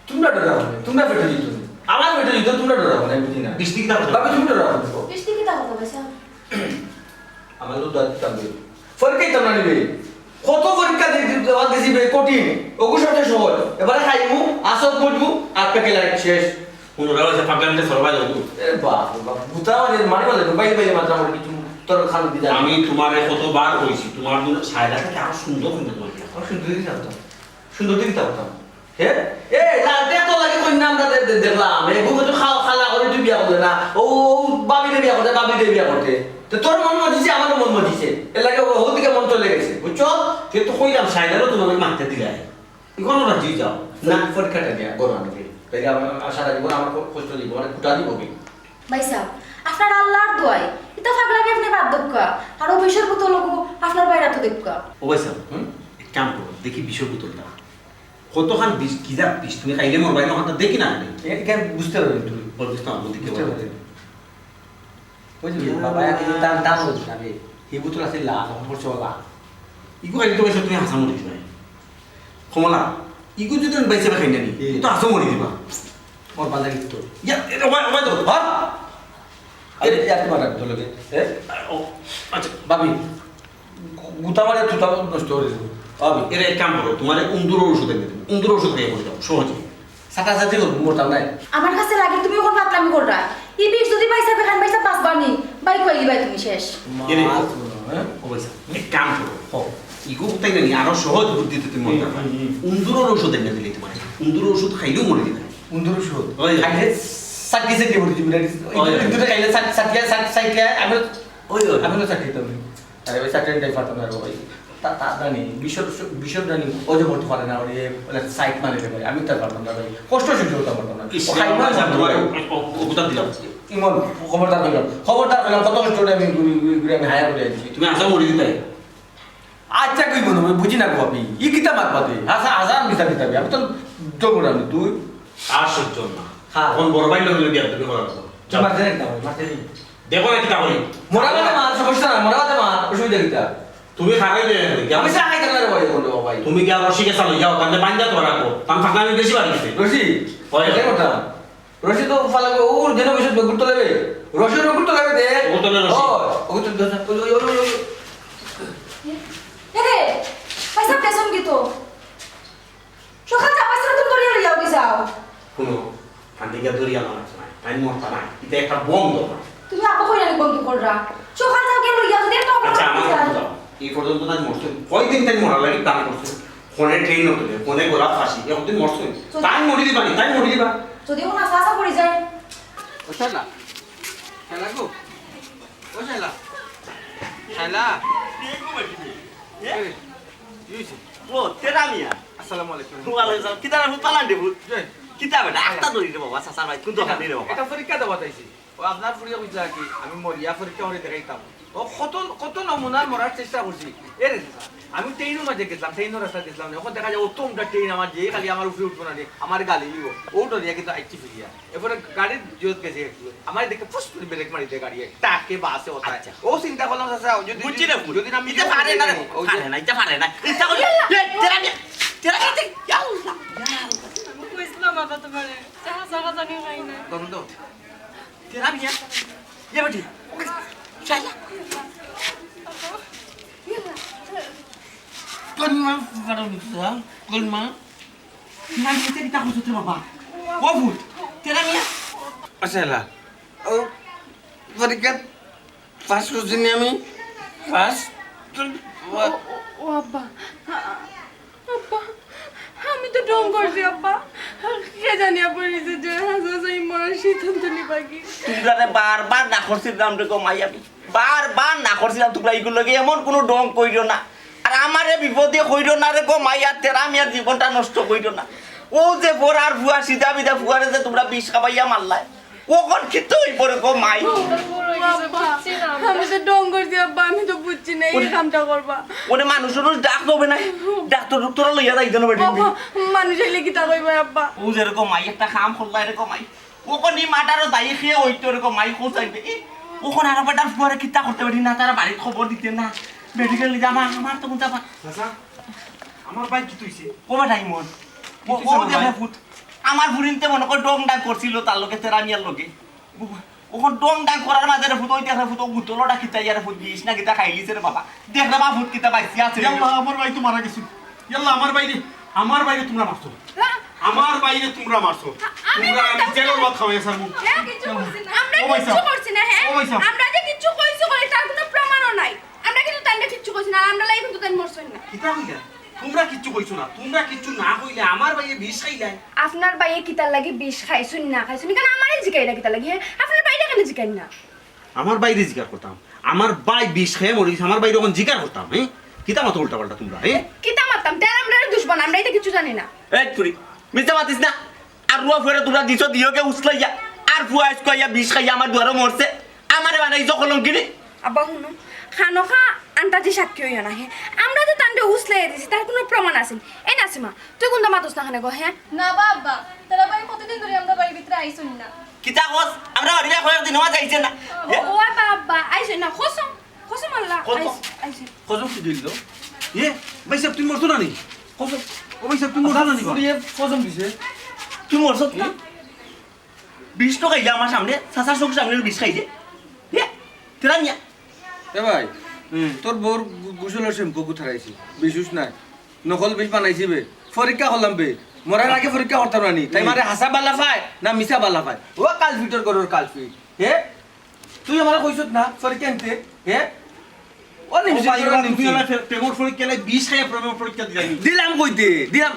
তোমরা ডরাও না, তোমরা পেটে দিত না। আমার পেটে দিত, তোমরা ডরাও না, আমি বুঝি না। বিশ দিকে দাও। বাবা, তুমি ডরাও না। বিশ দিকে দাও তো পয়সা। আমার লোক দাঁত দিতাম বে। পরীক্ষা দিতাম না নিবে। কত পরীক্ষা দি-, দি-, দেওয়া দিছি বে, কঠিন। ওগু সবচেয়ে সহজ। এবারে খাইমু, আসত বুঝবো, আর প্যাকেট লাইট শেষ। পুনরায় হচ্ছে ফাঁকলামিতে সরবা যাবো। এ বাপ রে বাপ, বুতা মানে মারি বলে, বাইরে বাইরে মাত্রা আমার কিছু তোর খান দিতে আমি তোমারে কতবার কইছি, তোমার জন্য সায়রা থেকে আরো সুন্দর সুন্দর তোমার বিয়া। আমার সুন্দর দিকে থাকতাম। সুন্দর দিকে থাকতাম। হে? এ, লালটা তো লাগে কই নাম দে-, দে-, দেখলাম। এ, বুকে তো খাওয়া খালা করে তুই বিয়া করলে না। ও, ও, বাবিরে বিয়া করতে, বাবিরে বিয়া করতে। তো তোর মন মজিছে, আমারও মন মজিছে। এর লাগে ও, ওদিকে মন চলে গেছে। বুঝছো? কিন্তু কইলাম, সায়রারও তোমাকে মারতে দিলাই। এখন ওরা জি যাও। না। পরীক্ষাটা দিয়া, গরম আনবে। তাইলে আমার, আমার সারা জীবন আমার ক-, কষ্ট দিব, মানে খুঁটা দিব কি? ভাই সাহেব, আপনার আল্লাহর দোয়াই, ইতা ফাগলামি আপনি বাদ দেউক্কা। আর ও বিষর বোতল ওগু আপনার বাইরে তো দেউক্কা। ও ভাই সাহেব, হুম? এক কাম করো, দেখি বিষর বোতলটা। কতখান বিষ, কি জাত বিষ? তুমি খাইলে মরবাই না, ওখানটা দেখি না আমি। এ-, এখানে বুঝতে পারবেন তুমি। বল, বুঝতাম, বুঝতে বুঝতে পারবেন। পারবেন। ওই যে বাবা, এক কেজি টান, টান হচ্ছে না রে। এই বোতল আছে লাল, আমার পড়ছে লাল। ইগু খাইলে তো ভাই সাহেব তুমি হাসা মরিস নাই। কমলা, ইগু যদি আমি বাইসে খাই না নি, এ। তো হাসা মরি দিবা। মোর বাজার গিফট তো। ইয়া, এ, ওবাই, ওবাই তো, ধর। আরে, ইয়ার তোমার রাখবো, চলো গে। এ? ও, আচ্ছা। ভাবি, গু-, গুতা মারে তুতা নষ্ট করে দিবো। ভাবি। এর এক কাম করো, তোমার এক উন্দুরর ওষুধ এনে দেবো। উন্দুরর ওষুধ খাইয়া মরে যাবো, সহজে। সাটা সাটি করবো, মরতাম নাই। আমার কাছে লাগে তুমি ওখান পাতলামি কররা। ই বিষ যদি ভাই সাহেব খান, ভাই সাহেব বাঁচবা নি, ভাই কই দিবাই তুমি শেষ। এরে। মা, শুনো, হ্যাঁ? ও ভাই সাহেব, এক কাম করো। হ। ইগো কোথায় জানি, আরো সহজ বুদ্ধিতে তুমি মরতে হুম, পারো। হুম, হুম। উন্দুরর ওষুধ এনে দিলে তোমার। উন্দুরর ওষুধ খাইলেও মরে দিবে। উন্দুরর ওষুধ? ওই। খাইলে সাটি সাটি মরে দিবে। ওই। উন্দুরে খাইলে সাট-, সাটিয়া, সাট-, সাটিয়া, আমি ওই, ওই। আমি তো সাটি দিতাম। আরে ওই সাটি দিতাম পারতাম না রে ভাই। তা, তা জানি, বিষর, বিষর জানি, ওই যে মরতে পারে না, ওই যে, ওই সাইড মারে রে ভাই, আমি তো আর পারতাম না ভাই। কষ্ট সহ্য করতে পারতাম না। ইস, ও খাই না, আচ্ছা, তোমার ও, ও, ও কোথা দিলাম? ইমন, খবরদার কইলাম, খবরদার কইলাম, কত কষ্ট করে আমি ঘুরি, ঘুরি, ঘুরি আমি হায়া করে আনছি। তুমি আশা মরি দিতাই। আচ্ছা, কই মনে হয়, বুঝি না গো আমি। ই কিতা মাত পাতে? হাসা, হাসা, মিছা কিতা? আমি তো জবর আমি, তুই? আর সহ্য না। হ্যাঁ। এখন বড় ভাই লগে লগে বিয়া তুমি করার পর। তুই মারতে নাকি না, মারতে নেই। দেখো না কিতা করি। মরা বাদে মার, সমস্যা না, মরা বাদে মার, অসুবিধা কিতা? তুমি খারাই দে, আমি চা খাইতাম না রে ভাই, এখন রে ভাই। তুমি গিয়া রশি গেছা লইয়া, ওখানে বান্ধা তো রাখো। তাম ফাঁকা আমি বেশি বাড়ি গেছে। রশি? হয়। এটাই কথা। রশি তো ফালাবো, ও যেন বসে গুরুত্ব লেবে। রশি ওর গুরুত্ব লেবে দে। গুরুত্ব লেবে রশি। ও, ও গুরুত্ব লেবে। ওই, ওই, ওই, ওই, ওই। এরে, পয়সা পেছন কি তো? সকাল চা পাঁচটা তুমি দরিয়া লইয়া ওকে যাও। শুনো, ফান্ডিকা দরিয়া আমার আছে নাই। তাই মরতা নাই। এটা একটা বন্ধ। তুমি আপা কইরা বন্ধ কররা। সকাল চা কে লইয়া যদি একটা আচ্ছা, আমার কথা যাও। এই পর্যন্ত তাই মরছে। কয়দিন তাই মরা লাগে প্ল্যান করছে? ফোনে ট্রেন হতে, ফোনে গোলা ফাঁসি। এখন তুই মরছে। যদি তাই মরি দিবা নি, তাই মরি দিবা। যদি এখন আশা আশা করি যায়। ও শালা। শালা গো। ও শালা। শালা। এ? এ, কি হইছে? ও, তেরা মিয়া। আসসালামু আলাইকুম। ওয়ালাইকুম আসসালাম। কিতা রে, ভূত পালান রে, ভূত? জয়। কিতা বেটা? আখতা ধরি রে বাবা, চাচার ভাই, কোন দোকান রে বাবা? এটা পরীক্ষা দেওয়া চাইছি। ও আপনার ফুরিয়ে কইছে আর কি, আমি মরিয়া পরীক্ষা করে দেখাইতাম। ও কত, কত নমুনার মরার চেষ্টা করছি। এ রে চাচা, আমি ট্রেনর মাঝে গেছিলাম, ট্রেনর রাস্তা গেছিলাম না। অখন দেখা যায় অত উমটা ট্রেন আমার যে খালি আমার উপরে উঠবো না রে, আমার গালি দিব। ও ডরিয়া কিন্তু আইছি ফিরিয়া। এরপরে গাড়ির জোর গেছে একটু। আমার দেখে ফুস করে ব্রেক মারি দেয় গাড়ি। তাকে বাসে ওঠায়। আচ্ছা। ও চিন্তা করলাম, চাচা, যদি, বুঝছি না, যদি আমি ইটা পারে না রে, ওই যে পারে না, ইটা পারে না। ইটা করে, এ, তেরা মিয়া, তেরা মিয়া, ইয়া আল্লাহ। আমি কইছিলাম বাবা তোমারে, চা, চা, চা, খাই না। ধরো তো। তেরা মিয়া, ইয়ে বেটি, শালা। কোন মা, কোন মা? না, নিতে কিতা করছো তোর বাবা? ও ভূত, তেরা মিয়া। আচ্ছা, এলা। ও, পরীক্ষা পাস করছি নি আমি? পাস? ও, ও, ও আব্বা, আ-, আব্বা, আমি তো ঢং করছি আব্বা। কে জানি আব্বা নিজে যে হাজা যাই মরার সিদ্ধান্ত নিবাগি। তোমরারে বারবার না করছিলাম রে গো মাই আমি। বারবার না করছিলাম তোমরা ইগুর লগে এমন কুনু ঢং কইরো না। আর আমারে বিপদে কইরো না রে গো মাই, আর তেরা মিয়ার জীবনটা নষ্ট কইরো না। ও যে বড়ার ফুয়া, সিধা বিধা ফুয়ারে যে তোমরা বিষ খাবাইয়া মারলায়, অখন কিতা অইবো রে গো মাই? আব্বা, আমি তো ঢং করছি আব্বা, আমি তো বুঝছি না এই ওরে, কামটা করবা। ওরে মানুষ টানুষ ডাক দেবে না, ডাক্তার ডুক্তর লইয়া যাইতে না বেটি। আব্বা, মানুষ আইলে কিতা কইবা আব্বা? ও যে রে গো মাই, একটা কাম করলা রে গো মাই। অখন ই মাটারও দায়ী খেয়ে অইতো রে গো মাই, কোথায় বে? ই, অখন আর বেটার ফুয়ারে কিতা করতে পারি না, তারা বাড়িত খবর দিতে না। মেডিকেল নিয়ে যাবা, আমার তো কোনটা পা- চাচা, আমার ভাই কিতা অইছে? ও বেটা ইমন, ও, কিতা ও অইছে আমার দেখে ভাই? ফুত, আমার ফুরিন্তে মনে কর ডং ডাং করছিল তার লগে, তেরা মিয়ার লগে। অখন ডং ডাং করার মাঝে রে ফুত, ওই দেখে ফুত, ও গুতলটা কিতা ইয়ারে ফুত, বিষ না কিতা খাইলিছে রে বাবা। দেখ রে বাবা ফুত কিতা পাইছি আছে। ইয়াল্লা, আমার ভাই তো মারা গেছে। ইয়াল্লা, আমার ভাইরে, আমার ভাইরে তোমরা মারছো। হ্যাঁ? আমার ভাইরে তোমরা মারছো। আ-, আমি তোমরা আমি মারতাম জেলর না। ভাত খাওয়াই আসার মুখ। হ্যাঁ, কিচ্ছু করছি না। আমরা ও ভাই কিচ্ছু সাহেব। করছি না, হ্যাঁ? ও ভাই সাহেব। আমরা যে কিচ্ছু কইছি করি, তার কোনো প্রমাণও নাই। আমরা কিন্তু তাইলে কিচ্ছু কইছি না, আর আমরা লাগি কিন্তু তাই মরছইন না। কিতা কইলা? তোমরা কিচ্ছু কইছো না, তোমরা কিচ্ছু না কইলে আমার ভাইয়ে বিষ খাইলাই। আপনার ভাইয়ে কিতার লাগি বিষ খাইছইন না খাইছইন, কেন আমারে জিকাইলা কিতার লাগি, হ্যাঁ? আপনার ভাইরে কেন জিকাইন না? আমার ভাইরে জিকার করতাম, আমার ভাই বিষ খাইয়া মরি গেছে, আমার ভাইরে অখন জিকার করতাম, হ্যাঁ? কিতা মাতো উল্টা পাল্টা তোমরা, হ্যাঁ? কিতা মাততাম? তার আমরা দুশমন, আমরা ইতা কিচ্ছু জানি না। এই চুরি, মিছা মাতিস না। আর রুয়া ফুয়ারে তোমরা দিছো দিয়োগে উছলাইয়া, আর ফুয়া আইজ কইয়া বিষ খাইয়া আমার দুয়ারো মরছে, আমারে বানাইছো কলঙ্কিনী। আব্বা হুনো, খানোখা আন্তাজি সাক্ষী অইও না, হে। আমরা তো তানরে উছলাইয়া দিছি, তার কোনো প্রমাণ আছে নি? এই নাসিমা, তুই কুনতা মাতস না কেনে গো, হে? না বা আব্বা, তারা ভাই কতদিন ধরি আমরা বাড়ির ভিতরে আইছইন না। কিতা কস? আমরা বাড়িত কয়েকদিন হওয়া যাইছে না। হে? ও আব্বা, আব্বা, আইছইন না, কসম, কসম আল্লাহ, কসম? আইছ-, আইছইন। কসম কি দিল? এ, ভাই সাহেব, তুমি মরছো না নি? কসম, ও ভাই সাহেব, তুমি মরছো না নি? আচ্ছা, কসম দিছে। তুই মরছো না? বিষ তো খাইলে আমার সামনে, চাচার চোখের সামনে বিষ খাইলে। এ, তেরা মিয়া। এ ভাই, হুম। তোর বউর গু-, গোসলর শ্যাম্পু গুথারাইছি, বিষ উষ নাই। নকল বিষ বানাইছি বে। পরীক্ষা করলাম বে। মরার আগে পরীক্ষা করতাম না নি। তাই হুম। মারে হাছা বালা পায়, না মিছা বালা পায়। ও কালফিটর ঘরর কালফিট। হে? তুই আমারে কইছত না, পরীক্ষা আনতে? হে? ও নিমসি, ও ভাই, ও এবার তুমি নিমসি। আমার প্রে-, প্রেমর পরীক্ষা লাই বিষ খাইয়া প্রেমর পরীক্ষা দিলাম। দিলাম কইতে, দিলাম।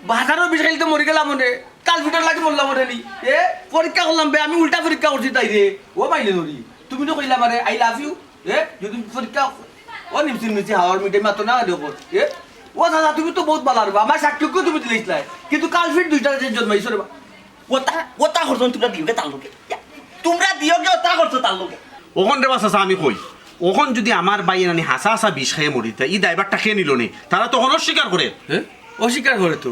বাজারর বিষ খাইলে তো মরি গেলাম মনে। কালফিটর লাগি মরলাম মনে নি। এ, পরীক্ষা করলাম বে, আমি উল্টা পরীক্ষা করছি তাইরে। ও মাইলে ধরি। তুমি তো কইলা আমারে, "I love you।" এ, যদি পরীক্ষা, ও নিমসি নিমসি হাওয়ার মিঠে মাতো না দেখো। এ, ও দাদা, তুমি তো বহুত বালা রে বা। আমার সাক্ষীকেও তুমি দিলাইছিলায়। কিন্তু কালফিট দুইটা যে জন্মাইছো রে বা। ওটা, ওটা করছো তোমরা দিয়োগে তার লগে। তোমরা দিয়োগে ওটা করছো তার লগে। অখন রে বা চাচা আমি কই, অখন যদি আমার ভাইয়ে নানি হাছা হাছা বিষ খাইয়া মরিতা, ই দায়ভারটা কে নিল নে? তারা তো অখন অস্বীকার করে। হ্যাঁ? অস্বীকার করে তো।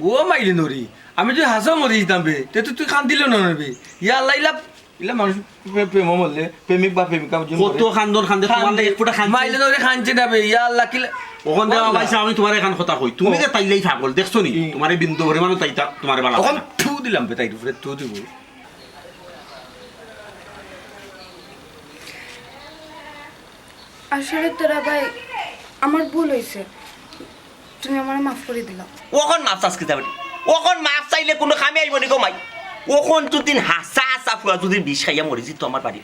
ও মাইলে নরি, আমি যদি হাছা মরি যিতাম বে, তে তো তুই কান্দিলেও না বে। ইয়া আল্লাহ, ইলা, ইলা মানুষ প্রে-, প্রেমো মরলে, প্রেমিক বা প্রেমিকা যদি কত মরে। কান্দন কান্দে, তোমার কান্দে। এক ফুটা কান্দে। মাইলে নরি কান্দে না বে, ইয়া আল্লাহ, কিলা। অখন দেওয়া আল্লাহ। পাইছে, আমি তোমারে এখান কথা কই। তুমি ও। যে তাইলেই পাগল, দেখছো নি? কি? তোমারে বিন্দু পরিমাণও তাইতা, তোমারে বালা অখন না। থু দিলাম বে, তাইর উপরে থু দিব। আসলে তোরা ভাই, আমার ভুল হইছে, তুমি আমারে মাফ করি দিলাও। অখন মাফ চাস কিতা বেটি? অখন মাফ চাইলে কুনু কামে আইবো নি গো মাই? অখন যদি হাছা হাছা ফুয়া যদি বিষ খাইয়া মরি যিতো আমার বাড়ি,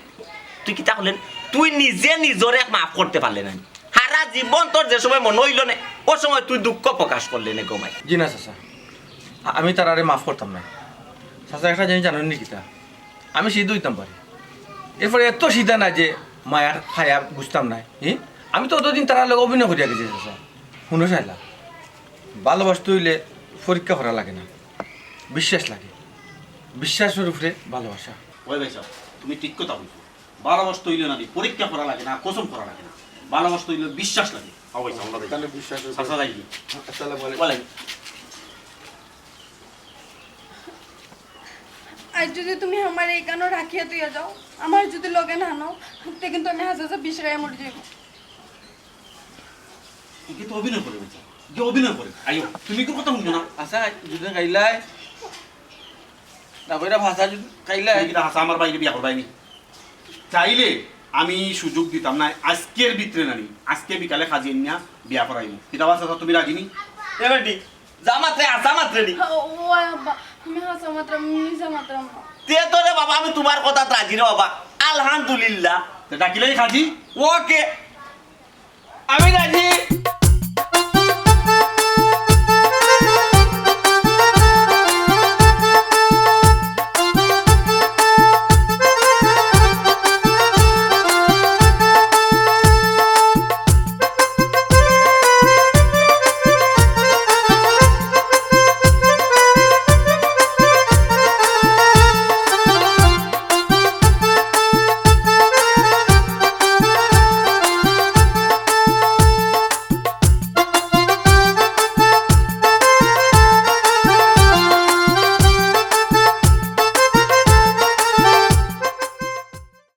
তুই কিতা করলে? তুই নিজে নিজরে মাফ করতে পারলে না। হারা জীবন তোর যে সময় মনো অইলো নে, ও সময় তুই দুঃখ প্রকাশ করলে নে গো মাই। জি না চাচা, আ-, আমি তারারে মাফ করতাম না। চাচা, একটা জিনিস জানেন নি কিতা? আমি সিধা অইতাম পারি, এরপরে এত সিধা না যে মায়ার খায়া বুঝতাম না। হি? আমি তো অতদিন তারার লগে অভিনয় করিয়া গেছি চাচা। হুনো শাইলা, ভালোবাসতে অইলে পরীক্ষা করা লাগে না, বিশ্বাস লাগে। বিশ্বাসর উপরে ভালোবাসা। ওই ভাই সাহেব, তুমি ঠিক কথা কইছো। ভালোবাসতে অইলে নানি পরীক্ষা করা লাগে না, কসম করা লাগে না। ভালোবাসতে অইলে বিশ্বাস লাগে। আও ভাই, আমরা যাই। তাহলে বিশ্বাস হইবে। চাচা যাই কি? আসসালামু আলাইকুম। ওয়ালাইকুম। আজ যদি তুমি আমার এখানো রাখিয়া তুইয়া যাও, আমার যদি লগে না আনো, তে কিন্তু আমি হাসা হাসা বিষ খাইয়া মরি যাইব। ওকে তো অভিনয় করে বেটা। যে অভিনয় করে। আইও, তুমি কি কথা শুনছো না? আচ্ছা, যদি খাইলাই, না কইরা ভাষা যদি খাইলাই, তুমি কিতা হাসা আমার বাইরে বিয়া করবাই নি? চাইলে আমি সুযোগ দিতাম না, আজকের ভিতরে নানি, আজকে বিকালে কাজী এনিয়া বিয়া করাইমু। কিতা বাস তুমি রাজি নি? এ বেটি, যা মাত্রে, আসা মাত্রে নি। ও আব্বা, আমি হাসা মাত্রাম, মিছা মাত্রাম না। তে তো রে বাবা, আমি তোমার কথা রাজি রে বাবা। আলহামদুলিল্লাহ। তে ডাকিলাই কাজী? ওকে, আমি রাজি।